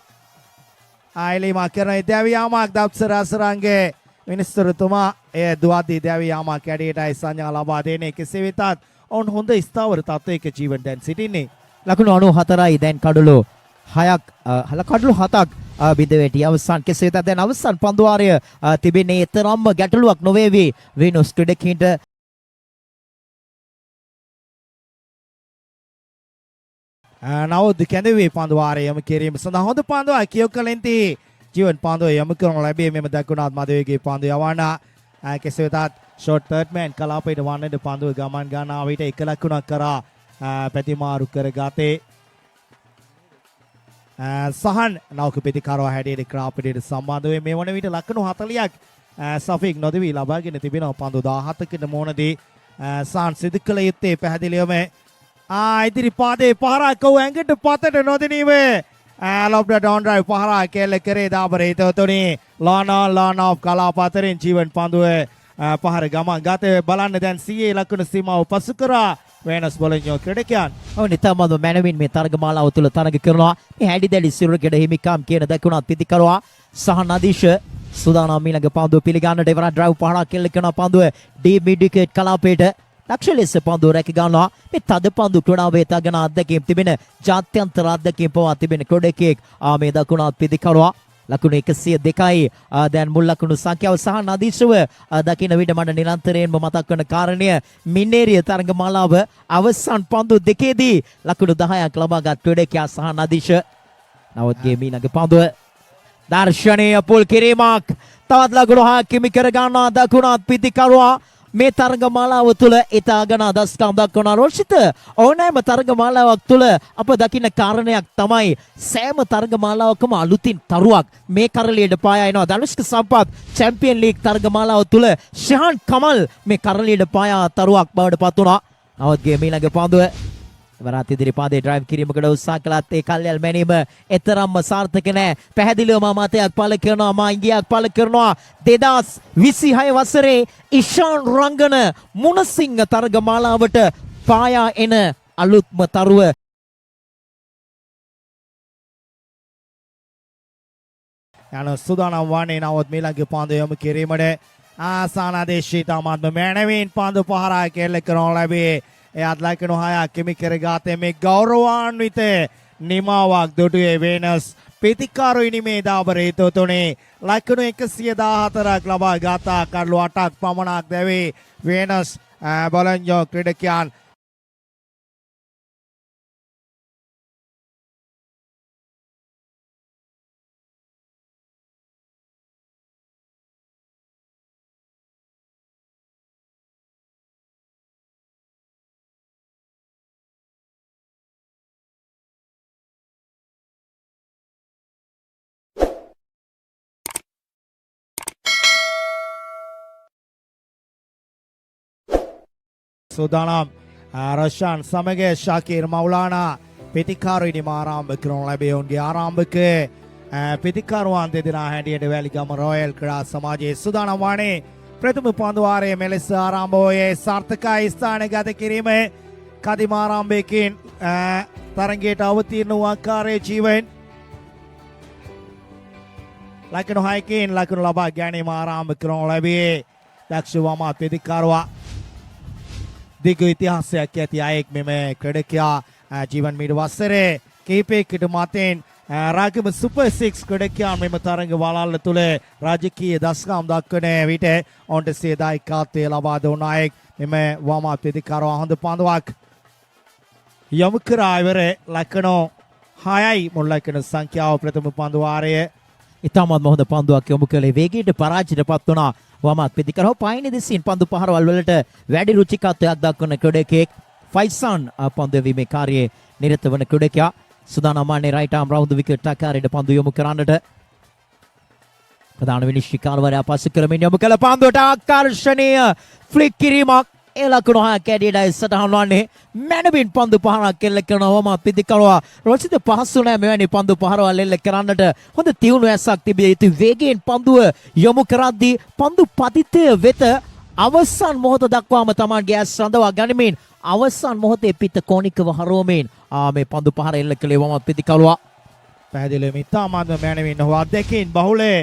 ආයිලීමා කරන දැවියාමක් දප්සර අසරංගේ විනිශ්චයතුමා එය දුවද්දී දැවියාමක් ඇඩියටයි සංඥා ලබා දෙන්නේ. කෙසේ වෙතත් ඔවුන් හොඳ ස්ථාවර තත්ත්වයක ජීවන් දැන් සිටින්නේ. ලකුණු 94යි දැන් කඩලු 6ක්, කඩලු 7ක් බිඳ වැටි අවසන්. කෙසේ වෙතත් දැන් අවසන් පන්දු වාරය තිබෙන්නේ තරම්ම ගැටලුවක් නොවේවි වෙනස් ක්‍රීඩකයින්ට. නවොත් කැඳවී පන්දු වාරය යොමු කිරීම සඳහා හොඳ පන්දුවක් කියව කලින්ති ජීවන් පන්දුව යොමු කරනු ලැබී මෙම දක්වනාත් මදවේගේ පන්දු යවන්න. කෙසේ වෙතත් ෂොට් තර්ඩ් මෑන් කලාපයට වන්නට පන්දුව ගමන් ගන්නා විට එක ලකුණක් කරා පැතිමාරු කරගත්තේ සහන් නෞක පිතිකරුවා හැටියට ක්‍රාපිටියට සම්බන්ධ වේ. මේ වන විට ලකුණු 40ක් සෆීක් නොදවී ලබාගෙන තිබෙනවා. පන්දු 17කට මුහුණදී සහන් සිදු කළ යුත්තේ පැහැදිලිවම ඉදිරි පාදයේ පහරක් ඔහු ඇඟට පතට නොදැනීම ලොබ්ඩ ඩවුන් ඩ්‍රයිව් පහරක් කෙල්ල කරේ දාබර හිතවතුනි. ලෝන් ඔන් ලෝන් ඔෆ් කලාප අතරින් ජීවන් පන්දුව පහර ගමන් ගත. බලන්න දැන් CA ලකුණු සීමාව පසු කරා වෙනස් බොලොඤ්ඤෝ ක්‍රීඩකයන්. ඔව්, නිතාමත්ම මැනවින් මේ තරග මාලාව තුළ තරග කරනවා. මේ හැඩි දැඩි සිරුරකඩ හිමිකම් කියන දකුණත් පිතිකරුවා සහ නදීෂ සුදානම් ඊළඟ පන්දුව පිළිගන්නට එවර ඩ්‍රයිව් පහරක් කෙල්ල කරන පන්දුව ඩී මිඩ් විකට් කලාපයට දක්ෂ ලෙස පන්දුව රැක ගන්නවා. මේ තද පන්දු ක්‍රීඩාවේ තගන අත්දැකීම් තිබෙන ජාත්‍යන්තර අත්දැකීම් පවා තිබෙන ක්‍රීඩකයෙක් මේ දකුණත් පිතිකරුවා. ලකුණු 102යි දැන් මුල් ලකුණු සංඛ්‍යාව. සහ නදීෂව දකින විට මට නිරන්තරයෙන්ම මතක් වන කාරණය මින්නේරිය තරඟ මාලාව අවසන් පන්දු දෙකේදී ලකුණු 10ක් ලබාගත් ක්‍රීඩකයා සහ නදීෂ. නවත්ගේ මීළඟ පන්දුව දර්ශනීය පුල් කිරීමක්. තවත් ලකුණු 6ක් හිමි කර ගන්නවා දකුණත් පිතිකරුවා. මේ තරඟ මාලාව තුළ ඉතාගෙන දස්කම් දක්වන රෝෂිත, ඕනෑම තරඟ මාලාවක් තුළ අප දකින කාරණයක් තමයි සෑම තරඟ මාලාවකම අලුතින් තරුවක් මේ කරළියට පායා එනවා. ධනුෂ්ක සම්පත් චැම්පියන් ලීග් තරඟ මාලාව තුළ ෂහාන් කමල් මේ කරළියට පායා තරුවක් බවට පත් වුණා. නවත්ගේ මීළඟ පන්දුව වරාත් ඉදිරි පාදයේ ඩ්‍රයිව් කිරීමකට උත්සාහ කළත් ඒ කල්යල් මැනීම එතරම්ම සාර්ථක නෑ. පැහැදිලිවම මතයක් පළ කරනවා, මා ඉඟියක් පළ කරනවා, 2026 වසරේ ඉෂාන් රංගන මුණසිංහ තරග මාලාවට පායා එන අලුත්ම තරුව. යන සූදානම් වන්නේ නවත් මීළඟ පන්දු යොමු කිරීමට ආසානදේශී තමත්ම මැනවින් පන්දු පහරක් එල්ල කරනු ලැබේ. එයත් ලකුණු 6ක් හිමි කරගත්තේ මේ ගෞරවාන්විත නිමාවක් දුටුවේ වෙනස් පිතිකරු ඉනිමේ දාබර හිතවතුනි. ලකුණු 114ක් ලබා ගත්තා. කඩලු 8ක් පමණක් දැවේ වෙනස් බොලොඤ්ඤෝ ක්‍රීඩකයන්. සූදානම් රොෂාන් සමග ශාකීර් මවුලානා පිතිකරු ඉනිම ආරම්භ කරනු ලැබේ. ඔවුන්ගේ ආරම්භක පිතිකරුවන් දෙදෙනා හැටියට වැලිගම රොයල් ක්‍රීඩා සමාජයේ සූදානම් වන්නේ. ප්‍රථම පන්දු වාරය මෙලෙස ආරම්භ වූයේ සාර්ථකයි. ස්ථානගත කිරීම කදිම ආරම්භයකින් තරගයට අවතීර්ණ වූ ආකාරයේ ජීවෙන්. ලකුණු 6කින් ලකුණු ලබා ගැනීම ආරම්භ කරනු ලැබියේ. දක්ෂ වමත් පිතිකරුවා, දිගු ඉතිහාසයක් ඇති අයෙක් මෙම ක්‍රීඩකයා. ජීවන් මීට වසරේ කිහිපයකට මතින් රාගම සුපර් 6 ක්‍රීඩකයන් මෙම තරඟ වළල්ල තුළ රාජකීය දස්කම් දක්වන විට ඔවුන්ට සිය දායකත්වය ලබා දුන් අයෙක් මෙම වමත් පිතිකරුවා. හොඳ පන්දුවක් යොමු කරා. ඉවර ලකුණු 6යි මුල් ලකුණු සංඛ්‍යාව ප්‍රථම පන්දු වාරය. ඉතාමත්ම හොඳ පන්දුවක් යොමු කළේ, වේගයට පරාජයට පත් වුණා වමත් පිතිකරුවා. පයින් දෙසින් පන්දු පහරවල් වලට වැඩි රුචිකත්වයක් දක්වන ක්‍රීඩකයෙක් ෆයිසන්, පන්දු එවීමේ කාර්යයේ නිරත වන ක්‍රීඩකයා. සූදානම් වන්නේ රයිට් ආම් රවුන්ඩ් විකට් ආකාරයට පන්දු යොමු කරන්නට. ප්‍රධාන විනිශ්චයකාරවරයා පසු කරමින් යොමු කළ පන්දුවට ආකර්ෂණීය ෆ්ලික් කිරීමක්. ඒ ලකුණු 6 කැඩියටයි සටහන් වන්නේ. මැනවින් පන්දු පහරක් එල්ල කරනවා වමත් පිතිකරුවා. රොසිත පහසු නෑ මෙවැනි පන්දු පහරවල් එල්ල කරන්නට. හොඳ තියුණු ඇසක් තිබිය යුතු. වේගයෙන් පන්දුව යොමු කරද්දී පන්දු පතිතය වෙත අවසන් මොහොත දක්වාම තමන්ගේ ඇස් රඳවා ගනිමින් අවසන් මොහොතේ පිත කෝණිකව හරවමින් මේ පන්දු පහර එල්ල කළේ වමත් පිතිකරුවා. පැහැදිලිවම ඉතාමත්ම මැනවින් ඔහු අත්දැකීම් බහුලේ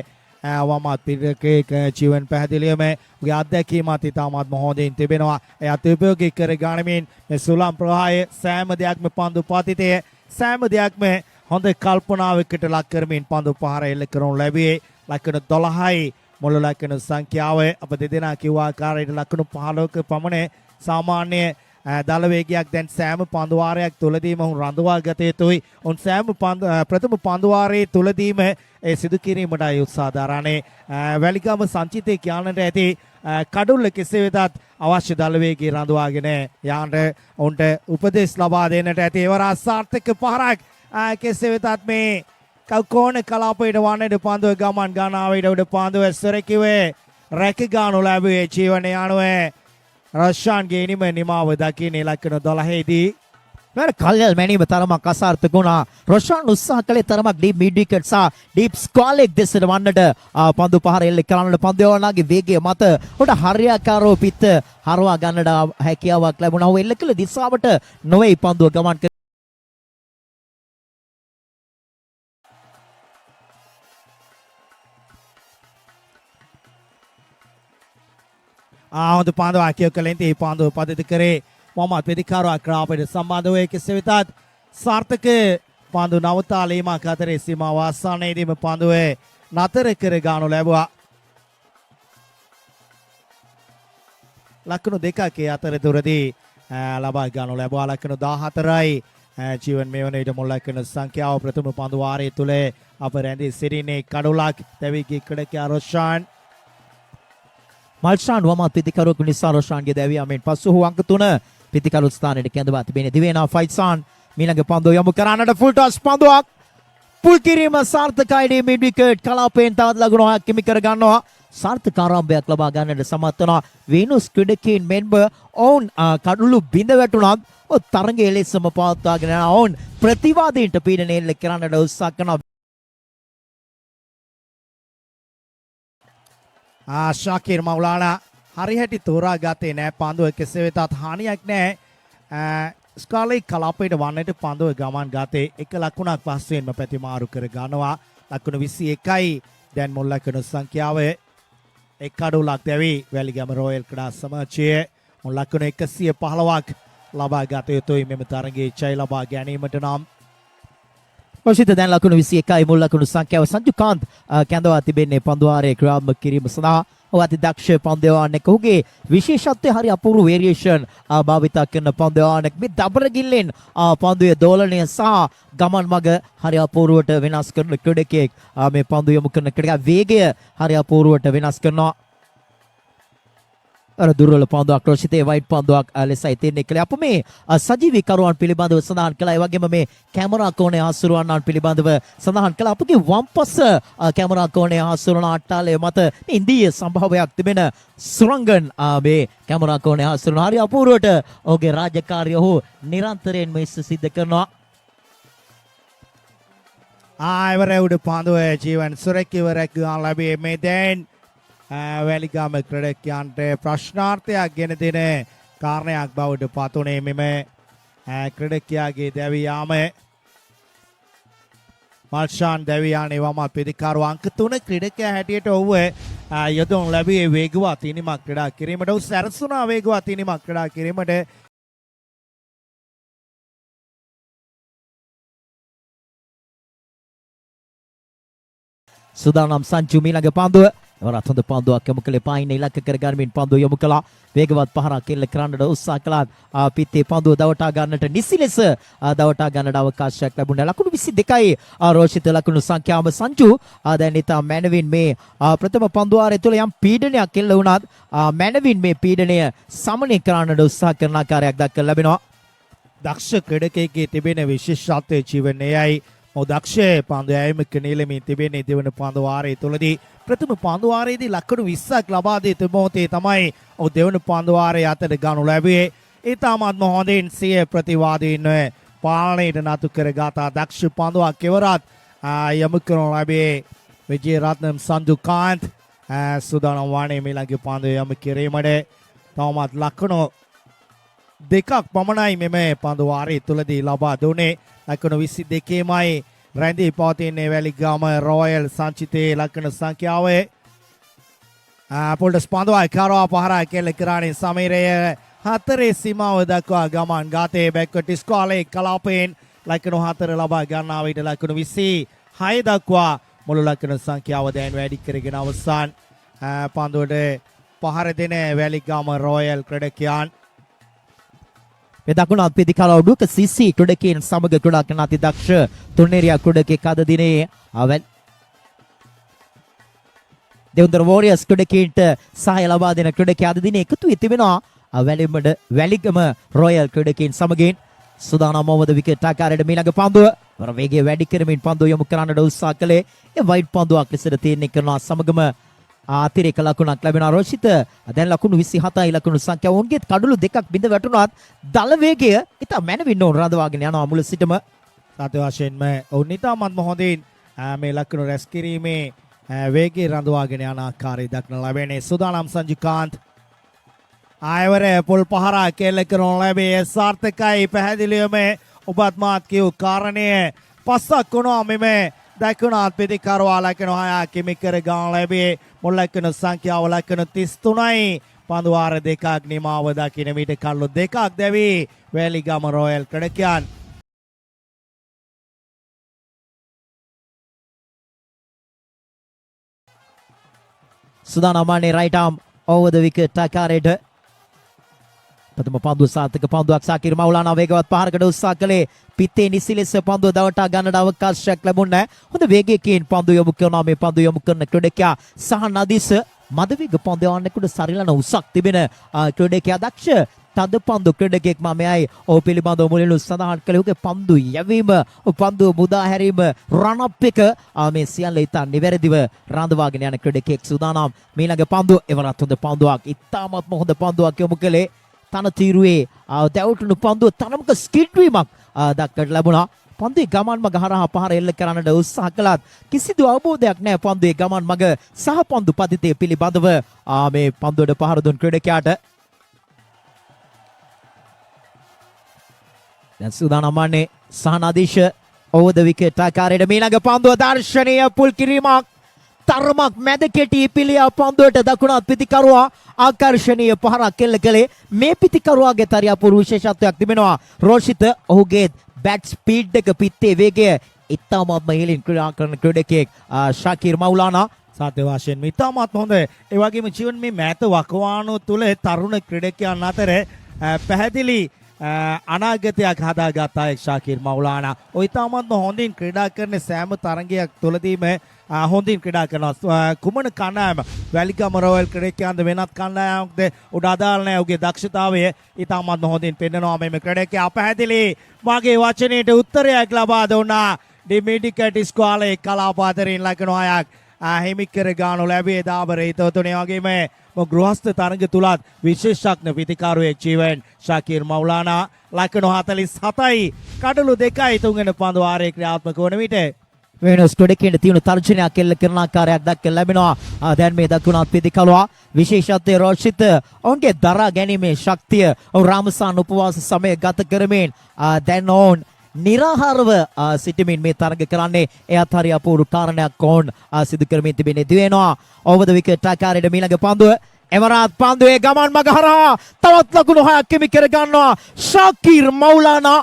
වමත් පිටකයෙක් ජීවන්. පැහැදිලිවම ඔහුගේ අත්දැකීමත් ඉතාමත්ම හොඳින් තිබෙනවා. ඒ අතිඋපයෝගී කර ගනිමින් මේ සුළං ප්‍රවාහය සෑම දෙයක්ම, පන්දු පතිතය සෑම දෙයක්ම හොඳ කල්පනාවකට ලක් කරමින් පන්දු පහර එල්ල කරනු ලැබියේ. ලකුණු 12යි මුල් ලකුණු සංඛ්‍යාව. අප දෙදෙනා කිව්ව ආකාරයට ලකුණු 15ක පමණ සාමාන්‍ය දල වේගයක් දැන් සෑම පන්දු වාරයක් තුලදීම ඔවුන් රඳවා ගත යුතුයි. ඔවුන් සෑම පන්දු ප්‍රථම පන්දු වාරයේ තුලදීම ඒ සිදු කිරීමටයි උත්සාහ දරන්නේ. වැලිගම සංචිතය කියන්නට ඇති කඩුල්ල කෙසේ වෙතත් අවශ්‍ය දල වේගය රඳවාගෙන යාන්ට ඔවුන්ට උපදෙස් ලබා දෙන්නට ඇති. එවර සාර්ථක පහරක්. කෙසේ වෙතත් මේ කෝණ කලාපයට වන්නට පන්දුව ගමන් ගන්නා විට උඩ පන්දුව සුරකිවේ රැක ගන්නු ලැබුවේ ජීවන යනුවේ රොෂාන්ගේ ඉනිම නිමාව දකින්නේ ලකුණු 12 දී. වැර කල්යල් මැනීම තරමක් අසාර්ථක වුණා. රොෂාන් උත්සාහ කළේ තරමක් ඩීප් මිඩ් විකට් සහ ඩීප් ස්ක්වයර් ලෙග් දෙසට වන්නට පන්දු පහර එල්ල කරන්නට. පන්දු යවන්නාගේ වේගය මත ඔහුට හරියාකාරව පිට හරවා ගන්නට හැකියාවක් ලැබුණා. ඔහු එල්ල කළ දිශාවට නොවේ පන්දුව ගමන්. හොඳ පන්දුවක් යොමු කළේ. ඒ පන්දුව පතිත කරේ මොහමද් පිතිකරුවා ක්‍රාපයට සම්බන්ධ වූ. කෙසේ වෙතත් සාර්ථක පන්දු නවතාලීමක් අතරේ සීමාව ආසන්නයේදීම පන්දුව නතර කර ගන්නු ලැබුවා. ලකුණු 2ක් ඒ අතරතුරදී ලබා ගන්නු ලැබුවා. ලකුණු 14යි ජීවන් මේ වන විට මුල් ලකුණු සංඛ්‍යාව. ප්‍රථම පන්දු වාරය තුල අප රැඳී සිටින්නේ කඩුලක් දැවී ගිය ක්‍රීඩකයා රොෂාන්. මල්ෂාන් වමත් පිතිකරුවෙකු නිසා රොෂාන්ගේ දැවියාමෙන් පසු ඔහු අංක 3 පිතිකරු ස්ථානයට කැඳවා තිබෙන දිවේනා ෆයිසාන් මීළඟ පන්දුව යොමු කරන්නට. ෆුල් ටොස් පන්දුවක්, පුල් කිරීම සාර්ථකයි. මිඩ් විකට් කලාපයෙන් තවත් ලකුණු 6ක් හිමි කර ගන්නවා. සාර්ථක ආරම්භයක් ලබා ගන්නට සමත් වනවා වීනුස් ක්‍රීඩකයින්. මෙන්ම ඔවුන් කඩුළු බිඳ වැටුණත් ඔව් තරඟය ලෙසම පවත්වාගෙන යනවා. ඔවුන් ප්‍රතිවාදීන්ට පීඩනය එල්ල කරන්නට උත්සාහ කරනවා. ශාකිර් මවුලානා හරි හැටි තෝරා ගත්තේ නෑ පන්දුව. කෙසේ වෙතත් හානියක් නෑ. ස්කාලේ කලාපයට වන්නට පන්දුව ගමන් ගත්තේ. එක ලකුණක් පස්සෙන්ම පැතිමාරු කර ගන්නවා. ලකුණු 21යි දැන් මුල් ලකුණු සංඛ්‍යාව. එක් කඩුලක් දැවි වැලිගම රොයල් ක්‍රීඩා සමාජය මුල් ලකුණු 115ක් ලබා ගත යුතුයි මෙම තරගයේ ජය ලබා ගැනීමට නම්. රොෂිත, දැන් ලකුණු 21යි මුල් ලකුණු සංඛ්‍යාව. සංජු කාන්ත් කැඳවා තිබෙන්නේ පන්දු වාරයේ ක්‍රියාත්මක කිරීම සඳහා. ඔහු අති දක්ෂ පන්දු යවන්නෙක්. ඔහුගේ විශේෂත්වය හරි අපූර්ව වේරියේෂන් භාවිතා කරන පන්දු යවන්නෙක්. මේ දබර ගිල්ලෙන් පන්දුවේ දෝලනය සහ ගමන් මග හරි අපූර්වට වෙනස් කරන ක්‍රීඩකයෙක්. මේ පන්දු යොමු කරන ක්‍රීඩකයා වේගය හරි අපූර්වට වෙනස් කරනවා. අර දුර්වල පන්දුවක් රොෂිතේ, වයිඩ් පන්දුවක් ලෙසයි තීරණය කළේ. අප මේ සජීවී කරුවන් පිළිබඳව සඳහන් කළා. ඒ වගේම මේ කැමරා කෝණය හසුරුවන්නන් පිළිබඳව සඳහන් කළා. අපගේ වම්පස කැමරා කෝණය හසුරුවන අට්ටාලය මත මේ ඉන්දීය සම්භාවයක් තිබෙන සුරංගන් මේ කැමරා කෝණය හසුරුවන. හරි අපූර්වට ඔහුගේ රාජකාරිය ඔහු නිරන්තරයෙන්ම ඉස්ස සිද්ධ කරනවා. ආයවර උඩ පන්දුව ජීවන් සුරැකිව රැක ගන්න ලැබී මේ දැන් වැලිගම ක්‍රීඩකයන්ට ප්‍රශ්නාර්ථයක් ගෙන දෙන කාරණයක් බවට පත්වනේ මෙම ක්‍රීඩකයාගේ දැවී යාම. මල්ෂාන් දැවියානේ වම පිතිකරු අංක 3 ක්‍රීඩකයා හැටියට ඔහුව යොදවනු ලැබුවේ වේගවත් ඉනිමක් ක්‍රීඩා කිරීමට. ඔහු සැරසුණා වේගවත් ඉනිමක් ක්‍රීඩා කිරීමට. සුදානම් සංචු මීළඟ පන්දුව එවරත් හොඳ පන්දුවක් යොමු කළේ පායින ඉලක්ක කරගනිමින් පන්දුව යොමු කළා. වේගවත් පහරක් එල්ල කරන්නට උත්සාහ කළා. පිත්තේ පන්දුව දවටා ගන්නට නිසි ලෙස දවටා ගන්නට අවකාශයක් ලැබුණා. ලකුණු 22යි රෝෂිත ලකුණු සංඛ්‍යාව. සංජු දැන් ඉතා මැනවින් මේ ප්‍රථම පන්දු වාරය තුළ යම් පීඩනයක් එල්ල වුණත් මැනවින් මේ පීඩනය සමනය කරන්නට උත්සාහ කරන ආකාරයක් දක්වන්න ලැබෙනවා. දක්ෂ ක්‍රීඩකයෙක්ගේ තිබෙන විශේෂත්වය ජීවන එයයි. ඔව්, දක්ෂ පන්දු යැවීමක නියැලෙමින් තිබෙන්නේ දෙවන පන්දු වාරය තුළදී. ප්‍රථම පන්දු වාරයේදී ලකුණු 20ක් ලබා දී තිබු මොහොතේ තමයි ඔහු දෙවන පන්දු වාරය අතට ගනු ලැබුවේ. ඉතාමත්ම හොඳින් සිය ප්‍රතිවාදීන්ව පාලනයට නතු කරගත් දක්ෂ පන්දුවක් කෙවරත් යොමු කරනු ලැබුවේ විජේරත්නම් සඳුකාන්ත්. සූදානම් වන්නේ මීළඟ පන්දුව යොමු කිරීමට. තවමත් ලකුණු 2ක් පමණයි මෙම පන්දු වාරය තුළදී ලබා දුන්නේ. ලකුණු 22මයි රැඳී පවතින්නේ වැලිගම රොයල් සංචිතයේ ලකුණු සංඛ්‍යාව. පොල්ටස් පන්දුවයි කරවා පහරක් එල්ල කරන්නේ සමීරය 4 සීමාව දක්වා ගමන් ගාතේ බැක්වට ඉස්කෝලේ කලාපයෙන් ලකුණු 4 ලබා ගන්නා විට ලකුණු 26 දක්වා මුළු ලකුණු සංඛ්‍යාව දැන් වැඩි කරගෙන අවසන් පන්දුවට පහර දෙන වැලිගම රොයල් ක්‍රීඩකයන්. මේ දකුණු අත්පිදිකාර උඩුක සිසි ක්‍රීඩකයන් සමග ක්‍රීඩා කරන අති දක්ෂ තුන්නේරියා ක්‍රීඩකයෙක් අද දිනේ දෙවුන්දර වොරියර්ස් ක්‍රීඩකයින්ට සහාය ලබා දෙන ක්‍රීඩකයා අද දිනේ එකතු වී තිබෙනවා වැලිමඩ වැලිගම රොයල් ක්‍රීඩකයින් සමගින්. සුදානම් මොහොමද විකට් ආකාරයට මීළඟ පන්දුව වර වේගය වැඩි කරමින් පන්දුව යොමු කරන්නට උත්සාහ කළේ ඒ වයිඩ් පන්දුවක් ලෙසට තීරණය කරනවා. සමගම අතිරේක ලකුණක් ලැබෙනවා රෝෂිත. දැන් ලකුණු 27යි ලකුණු සංඛ්‍යාව. ඔවුන්ගේ කඩලු 2ක් බිඳ වැටුණත් දල වේගය ඉතා මැනවින් ඔවුන් රඳවාගෙන යනවා මුල සිටම. සත්‍ය වශයෙන්ම ඔවුන් ඉතාමත්ම හොඳින් මේ ලකුණු රැස් කිරීමේ වේගය රඳවාගෙන යන ආකාරය දක්න ලැබෙන්නේ. සුදානම් සංජුකාන්ත් ආයවර පොල් පහරක් එල්ල කරනු ලැබේ සාර්ථකයි. පැහැදිලිවම ඔබත් මාත් කියූ කාරණය පස්සක් වුණා. මෙම දකුණත් පිතිකරුවා ලකුණු 6ක් හිමි කර ගන්න ලැබේ. මුල් ලකුණු සංඛ්‍යාව ලකුණු 33යි. පන්දු වාර 2ක් නිමාව දකින විට කඩලු 2ක් දැවී වැලිගම රොයල් ක්‍රීඩකයන්. සුදානම් වන්නේ right arm over the wicket ආකාරයට. ප්‍රථම පන්දුව සාර්ථක පන්දුවක්. සාකිර් මවුලානා වේගවත් පහරකට උත්සාහ කළේ පිත්තේ නිසි ලෙස පන්දුව දවටා ගන්නට අවකාශයක් ලැබුණේ නැහැ. හොඳ වේගයකින් පන්දුව යොමු කරනවා මේ පන්දුව යොමු කරන ක්‍රීඩකයා සහ නදීස මදවේග පන්දු යවන්නෙකුට සරිලන උසක් තිබෙන ක්‍රීඩකයා දක්ෂ තද පන්දු ක්‍රීඩකයෙක්. මම එයයි ඔහු පිළිබඳව මුලින්ම සඳහන් කළේ. ඔහුගේ පන්දු යැවීම, ඔහු පන්දුව මුදා හැරීම, රන් අප් එක මේ සියල්ල ඉතා නිවැරදිව රඳවාගෙන යන ක්‍රීඩකයෙක්. සූදානම් මීළඟ පන්දුව එවරත් හොඳ පන්දුවක්, ඉතාමත්ම හොඳ පන්දුවක් යොමු කළේ. තන තීරුවේ දැවටුණු පන්දුව තරමක ස්කිඩ් වීමක් දක්නට ලැබුණා. පන්දුවේ ගමන් මඟ හරහා පහර එල්ල කරන්නට උත්සාහ කළත් කිසිදු අවබෝධයක් නැහැ පන්දුවේ ගමන් මඟ සහ පන්දු පතිතය පිළිබඳව මේ පන්දුවට පහර දුන් ක්‍රීඩකයාට. දැන් සූදානම් වන්නේ සහනාදීශ ඕවර් ද විකට් ආකාරයට මීළඟ පන්දුව දර්ශනීය පුල් කිරීමක්. තරමක් මැද කෙටි පිළියා පන්දුවට දකුණත් පිතිකරුවා ආකර්ෂණීය පහරක් එල්ල කළේ. මේ පිතිකරුවාගේ හරි අපූර්ව විශේෂත්වයක් තිබෙනවා රෝෂිත. ඔහුගේ බැට් ස්පීඩ් එක, පිත්තේ වේගය ඉතාමත්ම ඉහළින් ක්‍රීඩා කරන ක්‍රීඩකයෙක් ශාකිර් මවුලානා. සත්‍ය වශයෙන්ම ඉතාමත්ම හොඳ. ඒ වගේම ජීවන් මේ මෑත වකවානුව තුළ තරුණ ක්‍රීඩකයන් අතර පැහැදිලි අනාගතයක් හදාගත් අයෙක් ශාකිර් මවුලානා. ඔය ඉතාමත්ම හොඳින් ක්‍රීඩා කරන සෑම තරගයක් තුළදීම හොඳින් ක්‍රීඩා කරනවා. කුමන කණ්ඩායම වැලිගම රොයල් ක්‍රීඩකයන්ද වෙනත් කණ්ඩායමක්ද උඩ අදාළ නැහැ. ඔහුගේ දක්ෂතාවය ඉතාමත්ම හොඳින් පෙන්වනවා මෙම ක්‍රීඩකයා. පැහැදිලි මගේ වචනයට උත්තරයක් ලබා දුන්නා. ඩිමිඩිකට් ඉස්කෝලේ කලාප අතරින් ලකුණු 6ක් හිමි කර ගන්නු ලැබියේ දාබර හිතවතුනි. වගේම ගෘහස්ත තරඟ තුලත් විශේෂඥ පිතිකරුවෙක් ජීවන් ශාකිර් මවුලානා. ලකුණු 47යි කඩලු 2යි තුන්වෙනි පන්දු වාරයේ ක්‍රියාත්මක වන විට. වෙනස් ක්‍රීඩකයන්ට තියෙන තර්ජනයක් එල්ල කරන ආකාරයක් දක්වන්න ලැබෙනවා. දැන් මේ දකුණත් පිතිකරුවා විශේෂත්වයේ රෝෂිත ඔවුන්ගේ දරා ගැනීමේ ශක්තිය, ඔවුන් රාමසාන් උපවාස සමය ගත කරමින් දැන් ඔවුන් නිරාහාරව සිටමින් මේ තරඟ කරන්නේ. එයත් හරි අපූර්ව කාරණයක් ඔවුන් සිදු කරමින් තිබෙන්නේ. දිවෙනවා ඕවර් ද විකට් ආකාරයට මීළඟ පන්දුව. එවරාත් පන්දුවේ ගමන් මග හරහා තවත් ලකුණු 6ක් හිමි කර ගන්නවා ශාකීර් මෞලානා.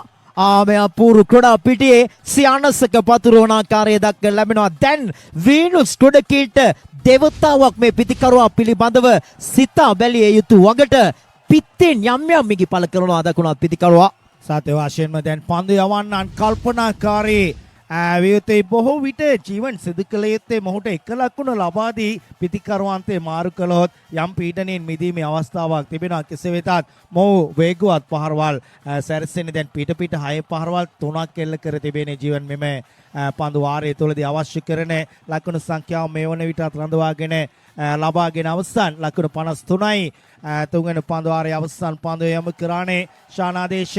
මේ අපූර්ව ක්‍රීඩා පිටියේ සියනසක පතුරවන ආකාරය දක්න ලැබෙනවා. දැන් වීනුස් ක්‍රීඩකීට දේවතාවක් මේ පිතිකරුවා පිළිබඳව සිතා බැලිය යුතු වගට පිත්තෙන් යම් යම් මිගි පළ කරනවා දකුණත් පිතිකරුවා. සත්‍ය වශයෙන්ම දැන් පන්දු යවන්නන් කල්පනාකාරී විය යුතුයි. බොහෝ විට ජීවන් සිදු කළ යුත්තේ මොහුට එක ලකුණ ලබා දී පිතිකරුවන්තේ මාරු කළොත් යම් පීඩනයෙන් මිදීමේ අවස්ථාවක් තිබෙනවා. කෙසේ වෙතත් මොහු වේගවත් පහරවල් සැරසෙන්නේ. දැන් පිට පිට හය පහරවල් තුනක් එල්ල කර තිබෙන ජීවන් මෙම පන්දු වාරය තුළදී අවශ්‍ය කරන ලකුණු සංඛ්‍යාව මේ වන විටත් රඳවාගෙන ලබාගෙන අවසන් ලකුණු 53යි. තුන්වෙනි පන්දු වාරයේ අවසන් පන්දුව යොමු කරානේ ශානාදේශ.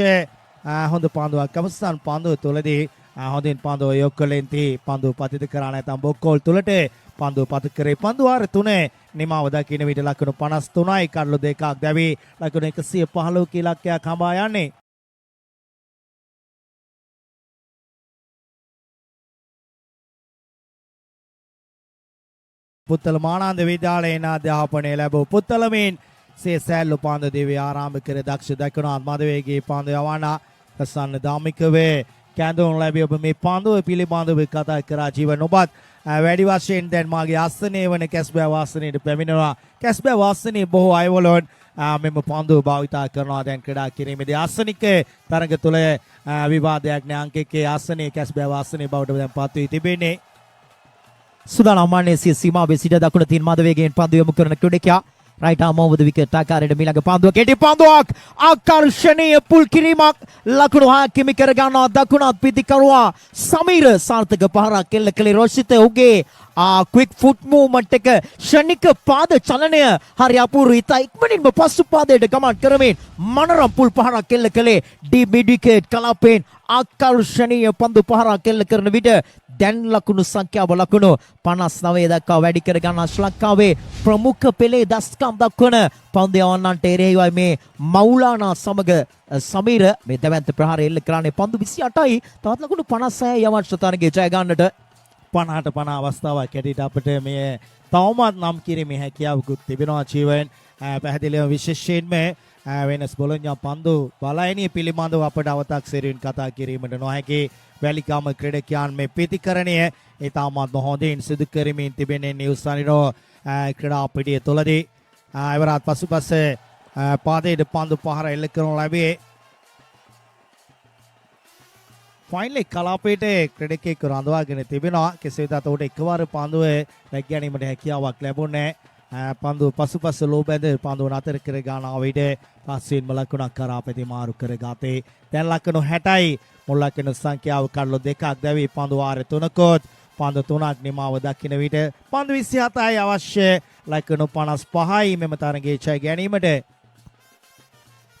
හොඳ පන්දුවක් අවසන් පන්දුව තුළදී හොඳින් පන්දුව යොක් කළෙන්ති පන්දුව පතිත කරා නැත්නම් බොක්කෝල් තුලට පන්දුව පත කරේ. පන්දු වාර තුනේ නිමාව දකින විට ලකුණු 53යි. කඩලු දෙකක් දැවි ලකුණු 115 ඉලක්කයක් හඹා යන්නේ. පුත්තල මානන්ද විද්‍යාලයෙන් අධ්‍යාපනය ලැබූ පුත්තලමින් සේ සෑල්ලු පන්දු දිවි ආරම්භ කර දක්ෂ දකුණත් මධවේගී පන්දු යවන ප්‍රසන්න ධාමිකවේ කැඳවනු ලැබී ඔබ මේ පන්දුව පිළිබඳව කතා කරා. ජීවන ඔබත් වැඩි වශයෙන් දැන් මාගේ ආසනයේ වන කැස්බෑ වාසනයට පැමිණෙනවා. කැස්බෑ වාසනයේ බොහෝ අයවලුන් මෙම පන්දුව භාවිතා කරනවා දැන් ක්‍රීඩා කිරීමේදී. ආසනික තරඟ තුළ විවාදයක් නෑ. අංක එකේ ආසනයේ කැස්බෑ වාසනයේ බවට දැන් පත් වී තිබෙන්නේ. සුදානම් වන්නේ සිය සීමාවේ සිට දකුණ තින් මද වේගයෙන් පන්දු යොමු කරන ක්‍රීඩකයා. Right arm over the wicket ආකාරයට මීළඟ පන්දුව. කෙටි පන්දුවක්, ආකර්ෂණීය පුල් කිරීමක්, ලකුණු හයක් හිමි කර ගන්නවා දකුණත් පිතිකරුවා සමීර. සාර්ථක පහරක් එල්ල කළේ රෝෂිත. ඔහුගේ ක්වික් ෆුට් මූව්මන්ට් එක, ක්ෂණික පාද චලනය හරි අපූර්ව. ඉතා ඉක්මනින්ම පසු පාදයට ගමන් කරමින් මනරම් පුල් පහරක් එල්ල කළේ. ඩීප් මිඩ් විකට් කලාපයෙන් ආකර්ෂණීය පන්දු පහරක් එල්ල කරන විට දැන් ලකුණු සංඛ්‍යාව ලකුණු 59 දක්වා වැඩි කර ගන්නා ශ්‍රී ලංකාවේ ප්‍රමුඛ පෙළේ දස්කම් දක්වන පන්දු යවන්නන්ට එරෙහිවයි මේ මෞලානා සමග සමීර මේ දැවැන්ත ප්‍රහාරය එල්ල කරන්නේ. පන්දු 28යි, තවත් ලකුණු 56 අවශ්‍ය තරගයේ ජය ගන්නට. 50ට 50 අවස්ථාවක් හැටියට අපිට මේ තවමත් නම් කිරීමේ හැකියාවකුත් තිබෙනවා ජීවන්. පැහැදිලිවම විශේෂයෙන්ම වෙනස් බොලොඤ්ඤා පන්දු බලයනිය පිළිබඳව අපට අවතක්සේරුවෙන් කතා කිරීමට නොහැකි. වැලිකම ක්‍රීඩකයන් මේ පිතිකරණය ඉතාමත්ම හොඳින් සිදු කරමින් තිබෙන්නේ නිව් සනිරෝ ක්‍රීඩා පිටිය තුළදී. එවරත් පසුපස පාදයට පන්දු පහර එල්ල කරනු ලැබේ. ෆයිනල් කලාපයට ක්‍රීඩකයෙකු රඳවාගෙන තිබෙනවා. කෙසේ වෙතත් ඔහුට එකවර පන්දුව රැක ගැනීමට හැකියාවක් ලැබුණේ නැහැ. පන්දුව පසුපස ලෝ බැඳ පන්දුව නතර කර ගන්නා විට පස්වෙන්ම ලකුණක් කරා ප්‍රතිමාරු කර ගතේ. දැන් ලකුණු 60යි. මුල් ලකුණු සංඛ්‍යාව කඩලු දෙකක් දැවි පන්දු වාර තුනකොත් පන්දු තුනක් නිමාව දකින විට පන්දු 27යි, අවශ්‍ය ලකුණු 55යි මෙම තරගයේ ජය ගැනීමට.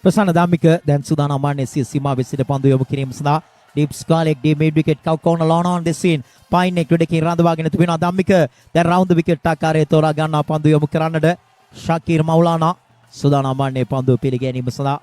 ප්‍රසන්න ධම්මික දැන් සූදානම් වන්නේ සිය සීමාවේ සිට පන්දු යොමු කිරීම සඳහා. Deep square leg, deep mid wicket, cow corner long on දෙසින් පයින් එක් ක්‍රීඩකයන් රඳවාගෙන තිබෙනවා. ධම්මික දැන් රවුන්ඩ් විකට් ආකාරයේ තෝරා ගන්නවා පන්දු යොමු කරන්නට. ශකීර් මෞලානා සූදානම් වන්නේ පන්දුව පිළිගැනීම සඳහා.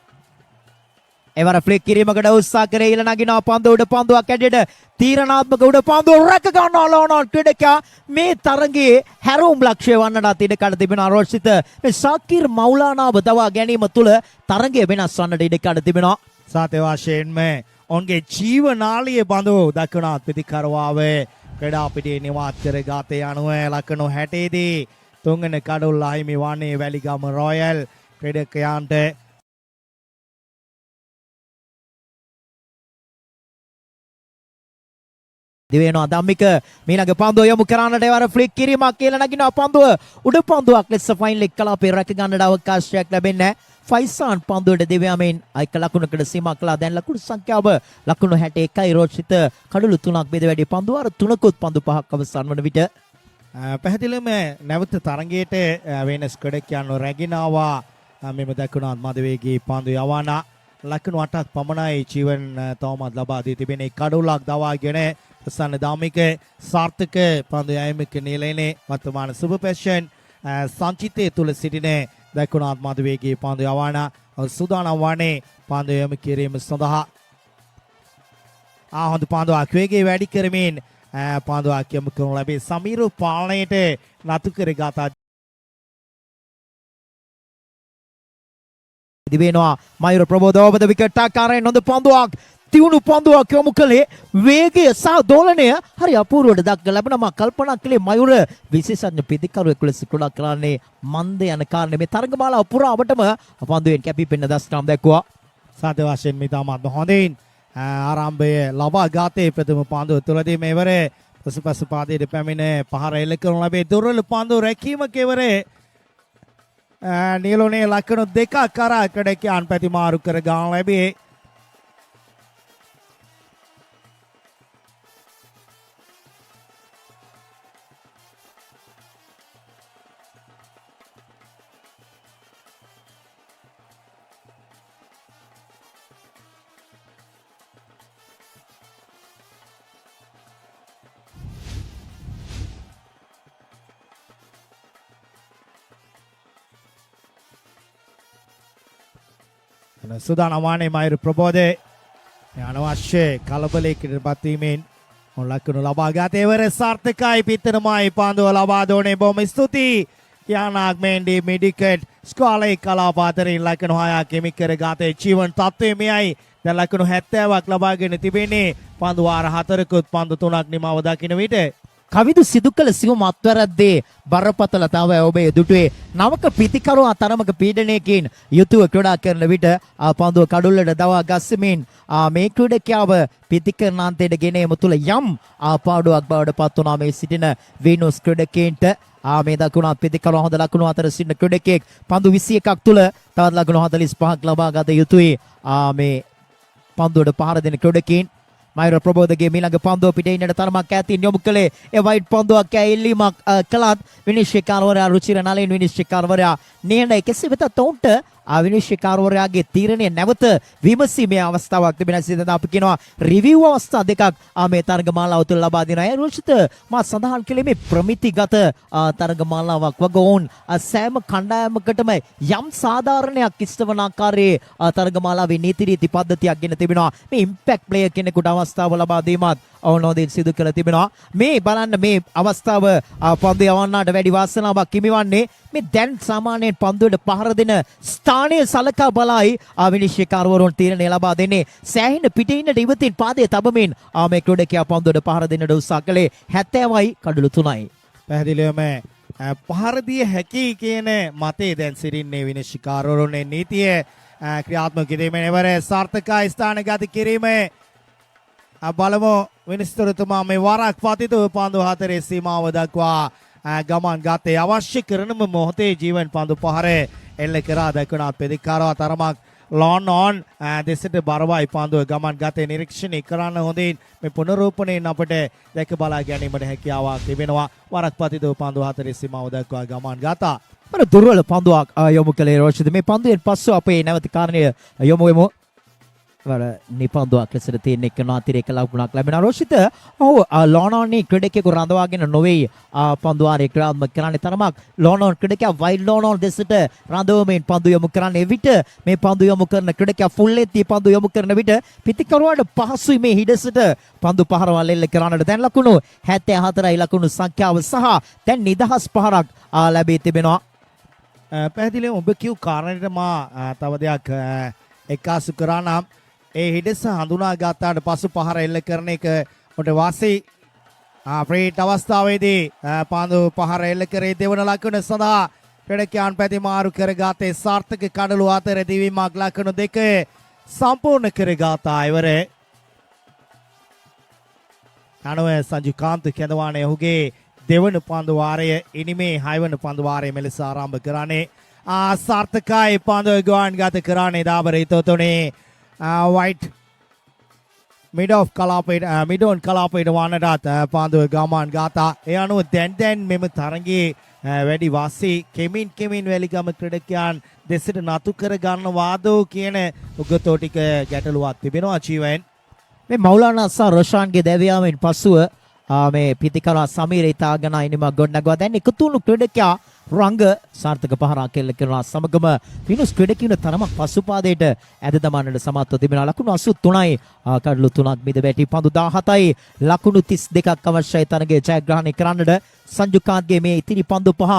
එවර ෆ්ලික් කිරීමකට උත්සාහ කරේ. ඉල නගිනවා පන්දුව උඩ පන්දුවක් ඇඩියට. තීරණාත්මක උඩ පන්දුව රැක ගන්නවා ලෝන් ඔන් ක්‍රීඩකයා. මේ තරගයේ හැරවුම් ලක්ෂ්‍ය වන්නටත් ඉඩ කඩ තිබෙනවා රෝෂිත. මේ ශාකිර් මෞලානාව දවා ගැනීම තුළ තරගය වෙනස් වන්නට ඉඩ කඩ තිබෙනවා. සත්‍ය වශයෙන්ම ඔවුන්ගේ ජීවනාලිය බඳු දකුණත් පිතිකරුවාවේ ක්‍රීඩා පිටියේ නිවත් කර ගතේ අනුව ලකුණු 60 දී තුන්වන කඩුල්ල අහිමි වන්නේ වැලිගම රොයල් ක්‍රීඩකයන්ට. දිවෙනවා ධම්මික මීළඟ පන්දුව යොමු කරන්නට. එවර ෆ්ලික් කිරීමක් කියලා නගිනවා පන්දුව උඩ පන්දුවක් ලෙස ෆයින් ලෙග් කලාපේ රැක ගන්නට අවකාශයක් ලැබෙන්නේ නැහැ. ෆයිසාන් පන්දුවට දිවයාමෙන් අයික ලකුණකට සීමා කළා. දැන් ලකුණු සංඛ්‍යාව ලකුණු 61යි රෝෂිත. කඩලු තුනක් බෙද වැඩි පන්දු වාර තුනකුත් පන්දු පහක් අවසන් වන විට. පැහැදිලිවම නැවත තරගයට වෙනස් ක්‍රීඩකයන්ව රැගෙන ආවා. මෙම දකුණත් මධවේගී පන්දු යවන ලකුණු 8ක් පමණයි ජීවන් තවමත් ලබා දී තිබෙන්නේ. කඩුලක් දවාගෙන ප්‍රසන්න ධාමික සාර්ථක පන්දු යෑමක නියැලෙන්නේ වර්තමාන සුපර් පැෂන් සංචිතය තුල සිටින දකුණත් මධවේගී පන්දු යවන සූදානම් වන්නේ පන්දු යොමු කිරීම සඳහා. හොඳ පන්දුවක් වේගය වැඩි කරමින් පන්දුවක් යොමු කරනු ලැබේ. සමීර පාලනයට නතු කරගතා. දිවෙනවා මයුර ප්‍රබෝධ ඔබද විකට් ආකාරයෙන් හොඳ පන්දුවක්, තියුණු පන්දුවක් යොමු කළේ. වේගය සහ දෝලනය හරි අපූර්වට දක්න ලැබුණා. මා කල්පනා කළේ මයුර විශේෂඥ පිතිකරුවෙක් ලෙස ක්‍රීඩා කරන්නේ මන්ද යන කාරණේ. මේ තරගමාලාව පුරාවටම පන්දුවෙන් කැපී පෙනෙන දස්කම් දැක්වුවා. සත්‍ය වශයෙන්ම ඉතාමත්ම හොඳින් ආරම්භය ලබා ගත්තේ ප්‍රථම පන්දුව තුළදී. මේවරේ පසුපස පාදයට පැමිණ පහර එල්ල කරනු ලැබේ. දුර්වල පන්දු රැකීම කෙවරේ නියලුනේ ලකුණු 2ක් කරා ක්‍රීඩකයන් පැති මාරු කර ගන්න ලැබේ. සූදානම් වන්නේ මයුර ප්‍රබෝධේ. අනවශ්‍ය කලබලයකට පත්වීමෙන් ඔවුන් ලකුණු ලබා ගත. එවර සාර්ථකයි පිත්තනමයි පන්දුව ලබා දුන්නේ. බොහොම ස්තුතියි යානාක් මෙන්ඩි මිඩිකට් ස්කාලේ කලාප අතරින් ලකුණු 6ක් හිමි කර ගතේ. ජීවන තත්ත්වය මෙයයි. දැන් ලකුණු 70ක් ලබාගෙන තිබෙන්නේ පන්දු වාර 4කුත් පන්දු 3ක් නිමාව දකින විට. කවිදු සිදු කළ සියුම් අත්වැරැද්දේ බරපතලතාවය ඔබේ දුටුවේ. නවක පිතිකරුවා තරමක පීඩනයකින් යුතුව ක්‍රීඩා කරන විට පන්දුව කඩුල්ලට දවා ගස්සමින් මේ ක්‍රීඩකයාව පිතිකරණාන්තයට ගෙන ඒම තුළ යම් පාඩුවක් බවට පත් වුණා මේ සිටින වීනුස් ක්‍රීඩකයින්ට. මේ දකුණත් පිතිකරුවා හොඳ ලකුණු අතර සිටින ක්‍රීඩකයෙක්. පන්දු 21ක් තුළ තවත් ලකුණු 45ක් ලබා ගත යුතුයි මේ පන්දුවට පහර දෙන ක්‍රීඩකයින්. මයුර ප්‍රබෝධගේ මීළඟ පන්දුව පිටේ ඉන්නට තරමක් ඈතින් යොමු කළේ ඒ වයිට් පන්දුවක් ඉල්ලීමක් කළත් විනිශ්චයකාරවරයා රුචිර නලින් විනිශ්චයකාරවරයා නිහඬයි. කෙසේ වෙතත් ඔවුන්ට විනිශ්චයකාරවරයාගේ තීරණය නැවත විමසීමේ අවස්ථාවක් තිබෙනවා. සිතන අපි කියනවා රිවිව් අවස්ථා දෙකක් මේ තරග මාලාව තුළ ලබා දෙනවා. ඒ රුචිත, මා සඳහන් කළේ මේ ප්‍රමිතිගත තරග මාලාවක් වගේ ඔවුන් සෑම කණ්ඩායමකටම යම් සාධාරණයක් ඉෂ්ට වන ආකාරයේ තරග මාලාවේ නීති රීති පද්ධතියක් ගෙන තිබෙනවා. මේ ඉම්පැක්ට් ප්ලේයර් කෙනෙකුට අවස්ථාව ලබා දීමත් ඔවුන් හොඳින් සිදු කළ තිබෙනවා. මේ බලන්න මේ අවස්ථාව, පන්දු යවන්නාට වැඩි වාසනාවක් හිමිවන්නේ මේ දැන් සාමාන්‍යයෙන් පන්දුවට පහර දෙන ස්ථානය සලකා බලායි විනිශ්චයකාරවරුන් තීරණය ලබා දෙන්නේ. සෑහෙන පිටින් ඉවතින් පාදයේ තබමින් මේ ක්‍රීඩකයා පන්දුවට පහර දෙන්නට උත්සාහ කළේ. 70යි කඩුළු 3යි. පැහැදිලිවම පහර දිය හැකි කියන මතේ දැන් සිටින්නේ විනිශ්චයකාරවරුන්. නීතිය ක්‍රියාත්මක කිරීමෙන් එවර සාර්ථකයි ස්ථානගත කිරීම. බලමු විනිශ්චයතුමා මේ වරක් පතිතව පන්දු හතරේ සීමාව දක්වා ගමන් ගත්තේ. අවශ්‍ය කරනම මොහොතේ ජීවන් පන්දු පහර එල්ල කරා. දක්වනාත් පිතිකරුවා තරමක් ලෝන් ඔන් දෙසට බරවයි පන්දුව ගමන් ගතේ. නිරීක්ෂණය කරන්න හොඳින් මේ පුනරූපණයෙන් අපට දැක බලා ගැනීමට හැකියාවක් තිබෙනවා. වරක් පතිතව පන්දු හතරේ සීමාව දක්වා ගමන් ගතා. මර දුර්වල පන්දුවක් යොමු කළේ රෝෂිත. මේ පන්දුවෙන් පස්සෙ අපේ නැවත කාරණය යොමු වෙමු. වර නිපන්දුවක් ලෙසට තියෙන එක අතිරේක ලකුණක් ලැබෙනවා රෝෂිත. ඔව්, ලෝනෝනි ක්‍රීඩකයෙකු රඳවාගෙන නොවේ පන්දු වාරයේ ක්‍රියාත්මක කරන්නේ. තරමක් ලෝනෝන් ක්‍රීඩකයා වයිඩ් ලෝනෝන් දෙසට රඳවමින් පන්දු යොමු කරන්නේ. එවිට මේ පන්දු යොමු කරන ක්‍රීඩකයා ෆුල් ලෙන්ත් පන්දු යොමු කරන විට පිතිකරුවාට පහසුයි මේ හිඩසට පන්දු පහරවල් එල්ල කරන්නට. දැන් ලකුණු 74යි ලකුණු සංඛ්‍යාව සහ දැන් නිදහස් පහරක් ලැබී තිබෙනවා. පැහැදිලිවම ඔබ කිව් කාරණේට මා තව දෙයක් එක්කාසු කරා නම් ඒ හිඩස හඳුනා ගත්තාට පසු පහර එල්ල කරන එක ඔට වාසි. ෆ්‍රී අවස්ථාවේදී පන්දු පහර එල්ල කරේ දෙවන ලකුණ සඳහා. ක්‍රීඩකයන් පැති මාරු කරගත්තේ සාර්ථක කඩලු අතර දිවීමක්. ලකුණු 2 සම්පූර්ණ කරගත්තා එවර. අනුව සංජු කාන්ත කැඳවානේ ඔහුගේ දෙවන පන්දු වාරය ඉනිමේ හයවන පන්දු වාරය මෙලෙස ආරම්භ කරන්නේ. සාර්ථකයි පන්දුව ගුවන් ගත කරන්නේ දාබර හිතවතුනි. වයිට් මිඩ් ඔෆ් කලාපයට, මිඩ් ඔන් කලාපයට වන්නටත් පන්දුව ගමන් ගාතා. ඒ අනුව දැන් දැන් මෙම තරගයේ වැඩි වාසි කෙමින් කෙමින් වැලිගම ක්‍රීඩකයන් දෙසට නතු කර ගන්න වාදෝ කියන උගතෝ ටික ගැටලුවක් තිබෙනවා ජීවෙන්. මේ මෞලානා සහ රොෂාන්ගේ දැවයාමෙන් පසුව මේ පිතිකරුවා සමීර ඉතාගෙන ඉනිමක් ගොඩනගුවා. දැන් එකතු වුණු ක්‍රීඩකයා රංග සාර්ථක පහරක් එල්ල කරනවා සමගම විනුස් ක්‍රීඩකයින් තරමක් පසුපාදයට ඇද දමන්නට සමත්ව තිබෙනවා. ලකුණු 83යි, කඩලු 3ක් මිද වැටි පන්දු 17යි, ලකුණු 32ක් අවශ්‍යයි තරගයේ ජයග්‍රහණය කරන්නට. සංජුකාන්ත්ගේ මේ ඉතිරි පන්දු පහ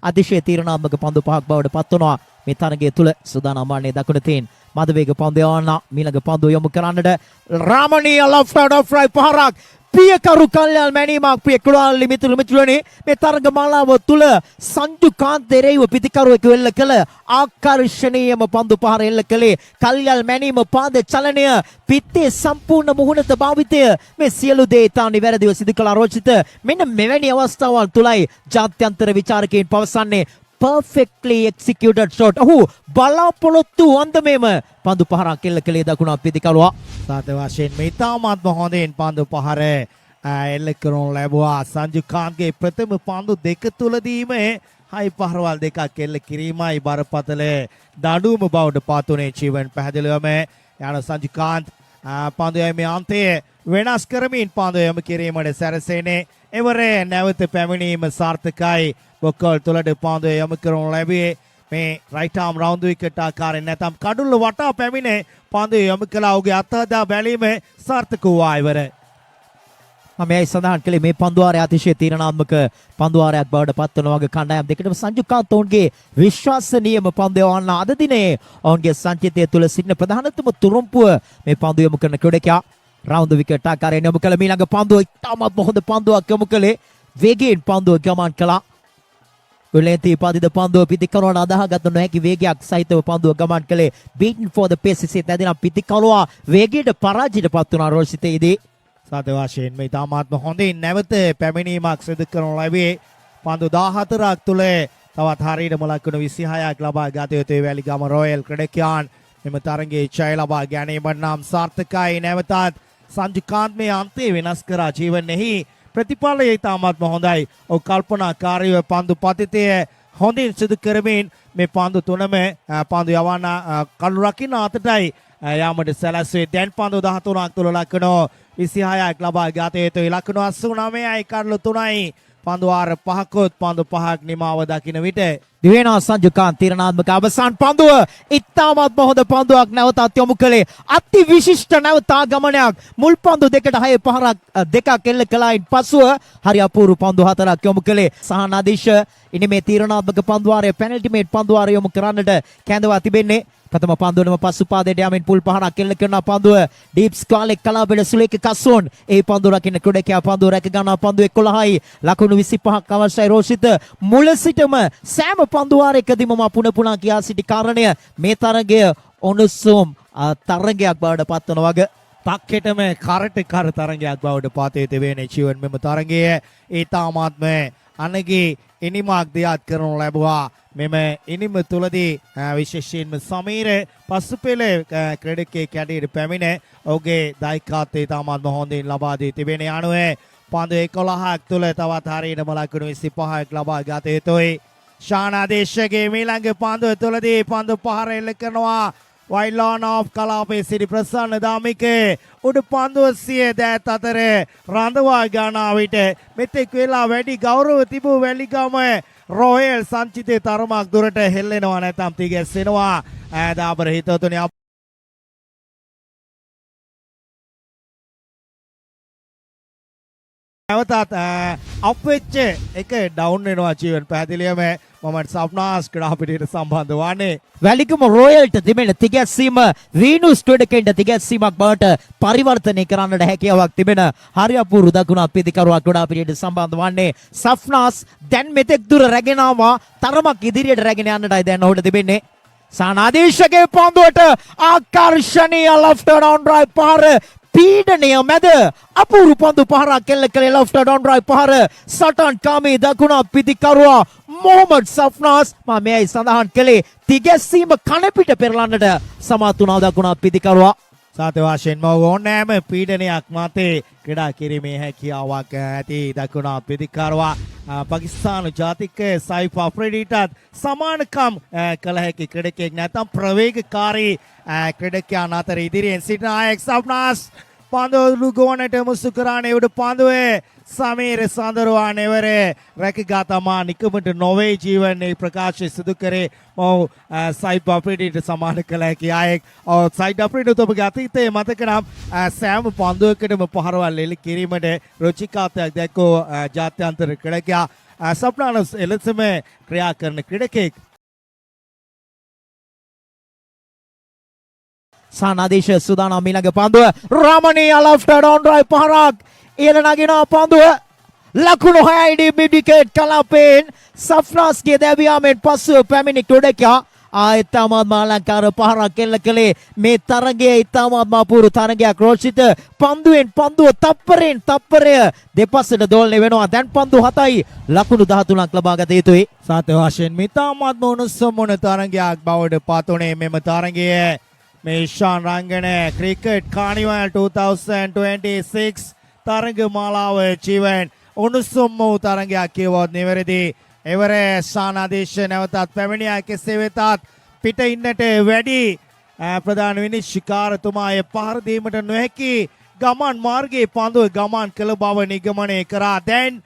අතිශය තීරණාත්මක පන්දු පහක් බවට පත් වනවා මේ තරගය තුල. සූදානම් වන්නේ දකුණ තෙන් මදවේග පන්දු යවන්න. මීළඟ පන්දුව යොමු කරන්නට රාමණීය ලොෆ්ට් ඔෆ් රයිට් පහරක්. පියකරු කල්යල් මැනීමක්. ප්‍රිය කුලාලි මිතුරු මිතුරනි, මේ තරග මාලාව තුල සංජු කාන්ත එරෙහිව පිතිකරුවෙකු එල්ල කළ ආකර්ෂණීයම පන්දු පහර එල්ල කළේ. කල්යල් මැනීම, පාද චලනය, පිත්තේ සම්පූර්ණ මුහුණත භාවිතය, මේ සියලු දේ ඉතා නිවැරදිව සිදු කළ රෝචිත. මෙන්න මෙවැනි අවස්ථාවල් තුලයි ජාත්‍යන්තර විචාරකයින් පවසන්නේ perfectly executed shot. ඔහු බලාපොරොත්තු අන්දමේම පන්දු පහරක් එල්ල කළේ දකුණු පිතිකරුවා. සත්‍ය වශයෙන්ම ඉතාමත්ම හොඳින් පන්දු පහර එල්ල කරනු ලැබුවා. සංජු කාන්ත්ගේ ප්‍රථම පන්දු දෙක තුලදීම හයි පහරවල් දෙකක් එල්ල කිරීමයි බරපතල දඬුවම බවට පත් වුණේ ජීවන්. පැහැදිලිවම යන සංජු කාන්ත් පන්දු යෑමේ අන්තය වෙනස් කරමින් පන්දු යොමු කිරීමට සැරසෙන්නේ. එවර නැවත පැමිණීම සාර්ථකයි. බොක්කල් තුලට පන්දු යොමු කරනු ලැබුවේ මේ රයිට් ආම් රවුන්ඩ් විකට් ආකාරයෙන් නැත්නම් කඩුල්ල වටා පැමිණ පන්දු යොමු කළා. ඔහුගේ අත්හදා බැලීම සාර්ථක වූවා එවර. මම මෙයයි සඳහන් කළේ, මේ පන්දුවාරය අතිශය තීරණාත්මක පන්දුවාරයක් බවට පත් වෙනවා වගේ කණ්ඩායම් දෙකටම. සංජු කාන්ත් ඔවුන්ගේ විශ්වාසනීයම පන්දු යවන්න අද දිනේ ඔවුන්ගේ සංචිතය තුල සිටින ප්‍රධානතම තුරුම්පුව මේ පන්දු යොමු කරන ක්‍රීඩකයා. රවුන්ඩ් විකට් ආකාරයෙන් යොමු කළ මීළඟ පන්දුව ඉතාමත්ම හොඳ පන්දුවක් යොමු කළේ. වේගයෙන් පන්දුව ගමන් කළා. ගුලේන්ති පදිද පන්දුව පිතිකරුවාට අදාහගත නොහැකි වේගයක් සහිතව පන්දුව ගමන් කළේ. Beaten for the pace එසේ නැතිනම් පිතිකරුවා වේගයට පරාජයට පත් වුණා රෝෂිතයේදී. සත්‍ය වශයෙන්ම ඉතාමත්ම හොඳින් නැවත පැමිණීමක් සිදු කරනු ලැබුවේ. පන්දු 14ක් තුල තවත් හරියටම ලකුණු 26ක් ලබා ගත යුතුයි වැලිගම රොයල් ක්‍රීඩකයන් මෙම තරගයේ ජය ලබා ගැනීමට නම්. සාර්ථකයි. නැවතත් සංජු කාන්ත් මේ අන්තය වෙනස් කරා ජීවනෙහි. ප්‍රතිඵලය ඉතාමත්ම හොඳයි. ඔහු කල්පනාකාරීව පන්දු පතිතය හොඳින් සිදු කරමින් මේ පන්දු තුනම පන්දු යවන්න කඩුලු රකින්න අතටයි යාමට සැලැස්වේ. දැන් පන්දු 13ක් තුල ලකුණු 26ක් ලබා ගත යුතුයි. ලකුණු 89යි, කඩුලු 3යි. පන්දු වාර පහකොත් පන්දු පහක් නිමාව දකින විට දිවෙනවා සංජුකාන් තීරණාත්මක අවසාන පන්දුව. ඉතාමත්ම හොඳ පන්දුවක් නැවතත් යොමු කළේ. අති විශිෂ්ට නැවත ආගමනයක්. මුල් පන්දු දෙකට හය පහරක් දෙකක් එල්ල කළායින් පසුව හරි අපූර්ව පන්දු හතරක් යොමු කළේ සහන් ආදේශ. ඉනි මේ තීරණාත්මක පන්දු වාරය, පෙනල්ටිමේට් පන්දු වාරය යොමු කරන්නට කැඳවා තිබෙන්නේ. ප්‍රථම පන්දුවනම පසු පාදයට යමින් පුල් පහරක් එල්ල කරන පන්දුව ඩීප් ස්ක්වයර් එක් කලාපෙට සුලේක කසෝන්. ඒ පන්දුව රකින්න ක්‍රීඩකයා පන්දුව රැක ගන්නවා. පන්දු 11යි, ලකුණු 25ක් අවශ්‍යයි රෝෂිත. මුල සිටම සෑම පන්දු වාරයකදීම මා පුන පුනා කියා සිටි කාරණය, මේ තරගය උණුසුම් තරගයක් බවට පත්වන වග. තක්කෙටම කරට කර තරගයක් බවට පත් තිබෙන ජීවන්. මෙම තරගය ඉතාමත්ම අනගේ ඉනිමක් දියත් කරනු ලැබුවා. මෙම ඉනිම තුලදී විශේෂයෙන්ම සමීර පසුපෙළ ක්‍රීඩකයෙක් හැටියට පැමිණ ඔහුගේ දායකත්වය ඉතාමත්ම හොඳින් ලබා දී තිබෙන අනුව පන්දු 11ක් තුල තවත් හරියටම ලකුණු 25ක් ලබා ගත යුතුයි. ශානාදේශගේ මීළඟ පන්දුව තුලදී පන්දු පහර එල්ල කරනවා. වයිඩ් ලොන් ඔෆ් කලාපයේ සිටි ප්‍රසන්න ධාමික උඩ පන්දුව සිය දෑත් අතර රඳවා ගන්නා විට මෙතෙක් වෙලා වැඩි ගෞරව තිබූ වැලිගම රොයල් සංචිතයේ තරමක් දුරට හෙල්ලෙනවා නැත්නම් තිගැස්සෙනවා. දාබර හිතවතුනි, නැවතත් අප් වෙච්ච එක ඩවුන් වෙනවා ජීවන්. පැහැදිලිවම මොහමඩ් සෆ්නාස් ක්‍රීඩා පිටියට සම්බන්ධ වන්නේ. වැලිගම රොයල්ට තිබෙන තිගැස්සීම වීනුස් ක්‍රීඩකයින්ට තිගැස්සීමක් බවට පරිවර්තනය කරන්නට හැකියාවක් තිබෙන හරි අපූර්ව දකුණක් පිතිකරුවක් ක්‍රීඩා පිටියට සම්බන්ධ වන්නේ සෆ්නාස්. දැන් මෙතෙක් දුර රැගෙන ආවා, තරමක් ඉදිරියට රැගෙන යන්නටයි දැන් ඔහුට තිබෙන්නේ. සානාදේශගේ පන්දුවට ආකර්ෂණීය ලොෆ්ටඩ් ඔන් ඩ්‍රයිව් පහර. පීඩනය මැද අපූර්ව පන්දු පහරක් එල්ල කළේ. ලොෆ්ටඩ් ඔන් ඩ්‍රයිව් පහර සටන් කාමී දකුණක් පිතිකරුවා මොහමඩ් සෆ්නාස්. මා මෙයයි සඳහන් කළේ, තිගැස්සීම කණපිට පෙරලන්නට සමත් වුණා දකුණක් පිතිකරුවා. සත්‍ය වශයෙන්ම ඕනෑම පීඩනයක් මතේ ක්‍රීඩා කිරීමේ හැකියාවක් ඇති දකුණත් පිතිකරුවා. පාකිස්තානු ජාතික සයිෆ් අෆ්‍රීඩිටත් සමානකම් කළ හැකි ක්‍රීඩකයෙක් නැත්නම් ප්‍රවේගකාරී ක්‍රීඩකයන් අතර ඉදිරියෙන් සිටින අයෙක් සෆ්නාස්. පන්දුව ගෝනට මුසු කරානේ. උඩ පන්දුවේ සමීර සඳරුවන් එවර රැකගතා මා නිකමට නොවේ ජීවන්නේ ප්‍රකාශය සිදු කරේ. මොහු සයිඩ් අප්‍රීඩිට සමාන කළ හැකි අයෙක්. ඔව්, සයිඩ් අප්‍රීඩි ඔබගේ අතීතයේ මතක නම් සෑම පන්දුවකටම පහරවල් එලි කිරීමට රුචිකාත්වයක් දැක්වූ ජාත්‍යන්තර ක්‍රීඩකයා සප්නානස් එලෙසම ක්‍රියා කරන ක්‍රීඩකයෙක්. සානාදේශ සූදානම් ඊළඟ පන්දුව. රමණීය ලොෆ්ටඩ් ඔන් ඩ්‍රයිව් පහරක් ඉහළ නගිනවා. පන්දුව ලකුණු 6යි. ඩීප් විකට් කලාපයෙන් සෆ්නාස්ගේ දැවියාමෙන් පසුව පැමිණි ක්‍රීඩකයා ආයෙත් අලංකාර පහරක් එල්ල කළේ. මේ තරගය ඉතාමත්ම අපූර්ව තරගයක් රෝෂිත. පන්දුවෙන් පන්දුව, තප්පරෙන් තප්පරය දෙපසට දෝලනය වෙනවා. දැන් පන්දු 7යි, ලකුණු 13ක් ලබා ගත යුතුයි. සත්‍ය වශයෙන්ම ඉතාමත්ම උණුසුම් වුණ තරගයක් බවට පත්වුණේ මෙම තරගය. මේ ඊශාන් රංගන ක්‍රිකට් කානිවල් 2026 තරග මාලාව ජීවන් උණුසුම් වූ තරගයක් කියවොත් නිවැරදි. එවර ශානාදේශ නැවතත් පැමිණියා. කෙසේ වෙතත් පිට ඉන්නට වැඩි ප්‍රධාන විනිශ්චයකාරතුමා එය පහර දීමට නොහැකි ගමන් මාර්ගයේ පන්දුව ගමන් කළ බව නිගමනය කරා. දැන්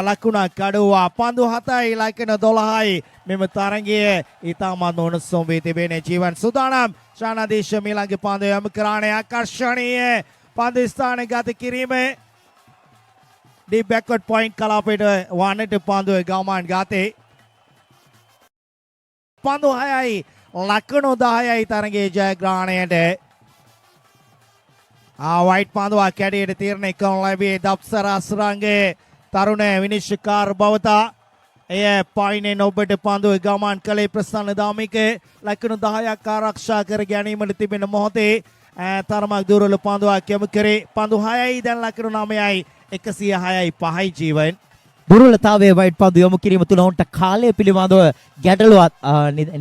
ලකුණක් කඩුවා. පන්දු 7යි, ලකුණු 12යි. මෙම තරගය ඉතාමත් උණුසුම් වී තිබෙන. ජීවන් සූදානම්. ශානාදේශ මීළඟ පන්දුව යොමු කරානේ. ආකර්ෂණීය පන්දු ස්ථාන ගත කිරීම. ඩීප් බැක්වර්ඩ් පොයින්ට් කලාපයට වන්නට පන්දුව ගමන් ගතේ. පන්දු 6යි, ලකුණු 10යි තරගයේ ජයග්‍රහණයට. වයිට් පන්දුවක් හැටියට තීරණය කරනු ලැබියේ දප්සර අසුරංගේ තරුණ විනිශ්චයකාර බවතා. එය පයිනෙන් ඔබට පන්දුව ගමන් කළේ ප්‍රසන්න දාමික. ලකුණු 10ක් ආරක්ෂා කර ගැනීමට තිබෙන මොහොතේ තරමක් දුර්වල පන්දුවක් යොමු කරේ. පන්දු 6යි, දැන් ලකුණු 9යි, 106යි 5යි ජීවන්. දුර්වලතාවයේ වයිට් පන්දු යොමු කිරීම තුළ ඔවුන්ට කාලය පිළිබඳව ගැටලුවක්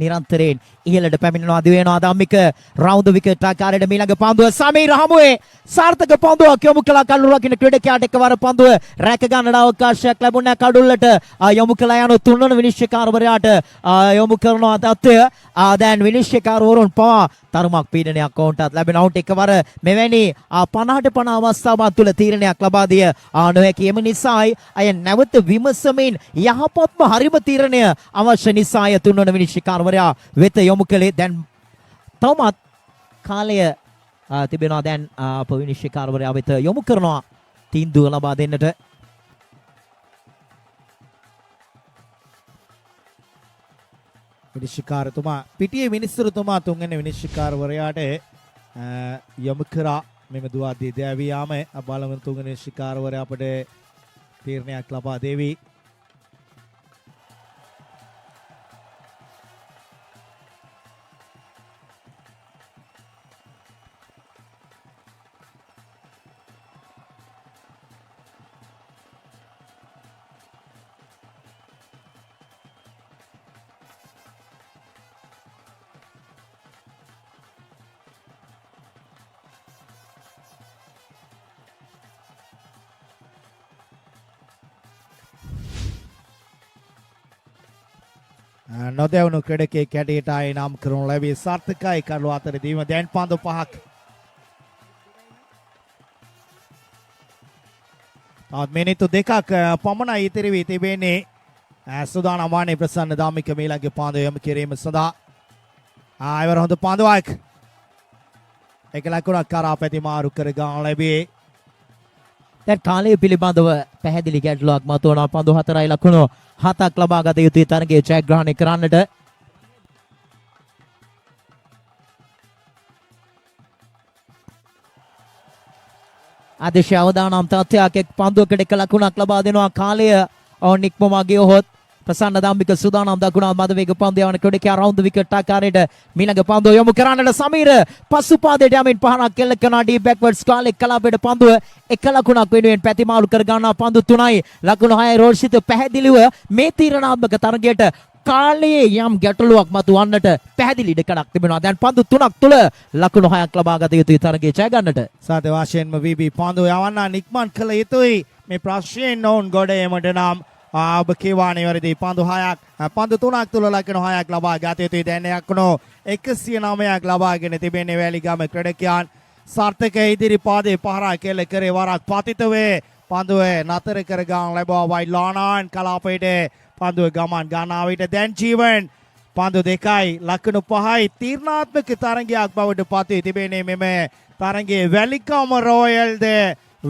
නිරන්තරයෙන් ඉහළට පැමිණෙනවා. දිවෙනවා ධම්මික රවුන්ඩ් විකට් ආකාරයට මීළඟ පන්දුව. සමීර හමුවේ සාර්ථක පන්දුවක් යොමු කළා. කඩුල්ල රකින්න ක්‍රීඩකයාට එකවර පන්දුව රැක ගන්නට අවකාශයක් ලැබුණා. කඩුල්ලට යොමු කළා යනු තුන්වන විනිශ්චයකාරවරයාට යොමු කරනවා තත්ත්වය. දැන් විනිශ්චයකාරවරුන් පවා තරමක් පීඩනයක් ඔවුන්ටත් ලැබෙනවා. ඔවුන්ට එකවර මෙවැනි 50ට 50 අවස්ථාවන් තුළ තීරණයක් ලබා දිය නොහැකි. එම නිසායි අය නැවත විමසමින් යහපත්ම හරිම තීරණය අවශ්‍ය නිසාය තුන්වන විනිශ්චයකාරවරයා වෙත යොමු කළේ. දැන් තවමත් කාලය තිබෙනවා. දැන් අප විනිශ්චයකාරවරයා වෙත යොමු කරනවා තීන්දුව ලබා දෙන්නට. විනිශ්චයකාරතුමා පිටියේ විනිශ්චයතුමා තුන්වෙනි විනිශ්චයකාරවරයාට යොමු කරා මෙම දුවාදී දැවී යාම. බලමු තුන්වෙනි විනිශ්චයකාරවරයා අපට තීරණයක් ලබා දේවි. නොදැවුණු ක්‍රීඩකයෙක් හැටියට ආයේ නම් කරනු ලැබී සාර්ථකයි කඩුව අතර දීම. දැන් පන්දු 5ක්. තවත් මිනිත්තු 2ක් පමණයි ඉතිරි වී තිබෙන්නේ. සූදානම් වන්නේ ප්‍රසන්න ධම්මික මීළඟ පන්දුව යොමු කිරීම සඳහා. එවර හොඳ පන්දුවක්. එක ලකුණක් කරා පැති මාරු කර ගන්න ලැබී. දැන් කාලය පිළිබඳව පැහැදිලි ගැටලුවක් මතුවනවා. පන්දු 4යි, ලකුණු 7ක් ලබා ගත යුතුයි තරගයේ ජයග්‍රහණය කරන්නට. ආදේශ අවදානම් තත්ත්වයක්. එක් පන්දුවකට එක ලකුණක් ලබා දෙනවා. කාලය ඔවුන් ඉක්මවා ගියහොත්. ප්‍රසන්න ධම්මික සූදානම් දකුණා මද වේග පන්දු යවන ක්‍රීඩකයා රවුන්ඩ් විකට් ආකාරයට මීළඟ පන්දුව යොමු කරන්නට. සමීර පසු පාදයට යමින් පහරක් එල්ල කරනවා. ඩීප් බැක්වර්ඩ්ස් කාලෙක් කලාපයට පන්දුව එක ලකුණක් වෙනුවෙන් පැතිමාරු කර ගන්නවා. පන්දු 3යි, ලකුණු 6යි. රෝෂිත, පැහැදිලිව මේ තීරණාත්මක තරගයට කාලයේ යම් ගැටලුවක් මතුවන්නට පැහැදිලි ඉඩකඩක් තිබෙනවා. දැන් පන්දු 3ක් තුල ලකුණු 6ක් ලබා ගත යුතුයි තරගයේ ජය ගන්නට. සත්‍ය වශයෙන්ම වීබී පන්දුව යවන්න නික්මන් කළ යුතුයි මේ ප්‍රශ්නයෙන් ඔවුන් ගොඩ ඒමට නම්. ඔබ කියවා නිවැරදි. පන්දු 6ක්, පන්දු 3ක් තුල ලකුණු 6ක් ලබා ගත යුතුයි. දැන් ලකුණු 109ක් ලබාගෙන තිබෙන්නේ වැලිගම ක්‍රීඩකයන්. සාර්ථක ඉදිරි පාදයේ පහරක් එල්ල කරේ. වරක් පතිත වේ. පන්දුව නතර කර ගන්න ලැබුවා. වයිඩ් ලෝන් කලාපයට පන්දුව ගමන් ගන්නා විට දැන් ජීවන් පන්දු 2යි ලකුණු 5යි තීරණාත්මක තරගයක් බවට පත් වී තිබෙන්නේ. මෙම තරගයේ වැලිකම රොයල්ද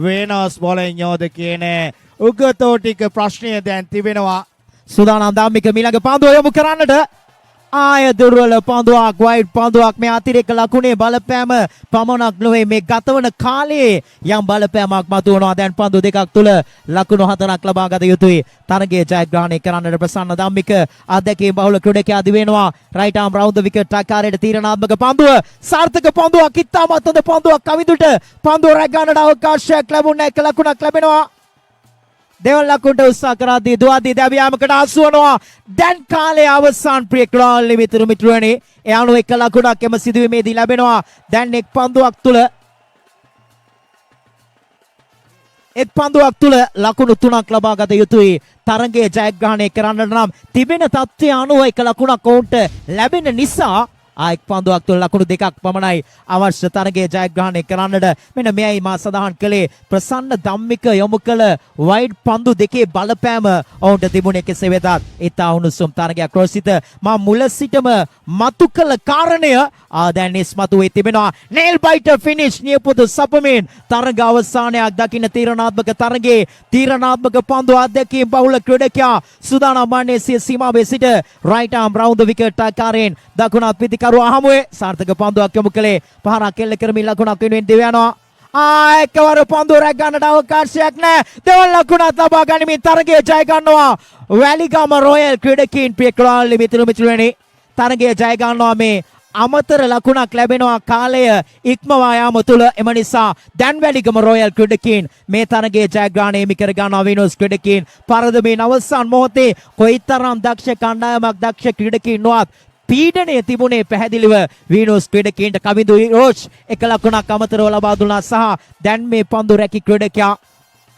වෙනස් බොලෙන්යෝද කියන උගතෝටික ප්‍රශ්නය දැන් තිබෙනවා. සුදානම් ධම්මික මීළඟ පන්දුව යොමු කරන්නට. ආය දුර්වල පන්දුවක්, වයිඩ් පන්දුවක්. මේ අතිරේක ලකුණේ බලපෑම පමණක් නොවේ, මේ ගතවන කාලයේ යම් බලපෑමක් මතුවනවා. දැන් පන්දු 2ක් තුල ලකුණු 4ක් ලබා ගත යුතුයි තරගයේ ජයග්‍රහණය කරන්නට. ප්‍රසන්න ධම්මික අත්දැකීම් බහුල ක්‍රීඩකයා දිව වෙනවා. Right arm round the wicket ආකාරයට තීරණාත්මක පන්දුව, සාර්ථක පන්දුවක්, ඉතාමත් හොඳ පන්දුවක්. කවිඳුට පන්දුව රැක ගන්නට අවකාශයක් ලැබුණේ. එක ලකුණක් ලැබෙනවා. දෙවන ලකුණට උත්සාහ කරද්දී දුවද්දී දැවී යාමකට හසු වනවා. දැන් කාලය අවසන්, ප්‍රිය ක්‍රීඩා මිතුරු මිත්‍රයනි. ඒ අනුව එක ලකුණක් එම සිදුවීමේදී ලැබෙනවා. දැන් එක් පන්දුවක් තුල ලකුණු 3ක් ලබා ගත යුතුයි තරගයේ ජයග්‍රහණය කරන්නට නම්. තිබෙන තත්ත්වය අනුව එක ලකුණක් ඔවුන්ට ලැබෙන නිසා ආ එක් පන්දුවක් තුළ ලකුණු 2ක් පමණයි අවශ්‍ය තරගයේ ජයග්‍රහණය කරන්නට. මෙන්න මෙයයි මා සඳහන් කළේ, ප්‍රසන්න ධම්මික යොමු කළ වයිඩ් පන්දු දෙකේ බලපෑම ඔවුන්ට තිබුණේ. කෙසේ වෙතත් ඉතා උණුසුම් තරගයක් රෝසිත. මා මුල සිටම මතු කළ කාරණය ආ දැන් ඉස්මතු වී තිබෙනවා. නේල් බයිටර් ෆිනිෂ්, නියපොතු සපමින් තරග අවසානයක් දකින්න තීරණාත්මක තරගයේ තීරණාත්මක පන්දු. අත්දැකීම් බහුල ක්‍රීඩකයා සුදානම් වන්නේ සිය සීමාවේ සිට right arm round the wicket ආකාරයෙන් දකුණත් පිතිකරුවා හමුවේ. සාර්ථක පන්දුවක් යොමු කළේ. පහරක් එල්ල කරමින් ලකුණක් වෙනුවෙන් දිව යනවා. ආ එකවර පන්දුව රැක් ගන්නට අවකාශයක් නැහැ. දෙවන ලකුණත් ලබා ගනිමින් තරගය ජය ගන්නවා වැලිගම රොයල් ක්‍රීඩකීන්. ප්‍රිය ක්‍රීඩා මිතුරු මිතුරනි, තරගය ජය ගන්නවා. මේ අමතර ලකුණක් ලැබෙනවා කාලය ඉක්මවා යාම තුළ. එම නිසා දැන් වැලිගම රොයල් ක්‍රීඩකීන් මේ තරගයේ ජයග්‍රහණය හිමි කර ගන්නවා වීනුස් ක්‍රීඩකීන් පරදමින්. අවසන් මොහොතේ කොයිතරම් දක්ෂ කණ්ඩායමක්, දක්ෂ ක්‍රීඩකීන් නොවත් පීඩනය තිබුණේ පැහැදිලිව වීනුස් ක්‍රීඩකීන්ට. කවිඳු රෝෂ් එක ලකුණක් අමතරව ලබා දුන්නා සහ දැන් මේ පන්දු රැකි ක්‍රීඩකයා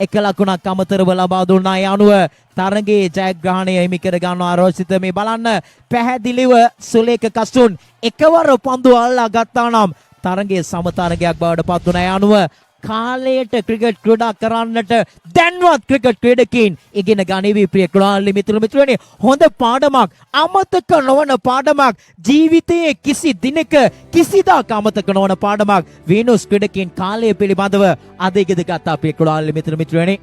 එක ලකුණක් අමතරව ලබා දුන්නා. ඒ අනුව තරගයේ ජයග්‍රහණය හිමි කර ගන්නවා රෝෂිත. මේ බලන්න, පැහැදිලිව සුලේක කසුන් එකවර පන්දු අල්ලා ගත්තා නම් තරගයේ සම තරගයක් බවට පත් වුණා. ඒ අනුව කාලයට ක්‍රිකට් ක්‍රීඩා කරන්නට දැන්වත් ක්‍රිකට් ක්‍රීඩකීන් ඉගෙන ගනිවි, ප්‍රිය ක්‍රීඩා මිතුරු මිතුරනි. හොඳ පාඩමක්, අමතක නොවන පාඩමක්, ජීවිතයේ කිසි දිනක කිසිදාක අමතක නොවන පාඩමක් වීනුස් ක්‍රීඩකීන් කාලය පිළිබඳව අද ඉගෙන ගත්තා, ප්‍රිය ක්‍රීඩා මිතුරු මිතුරනි.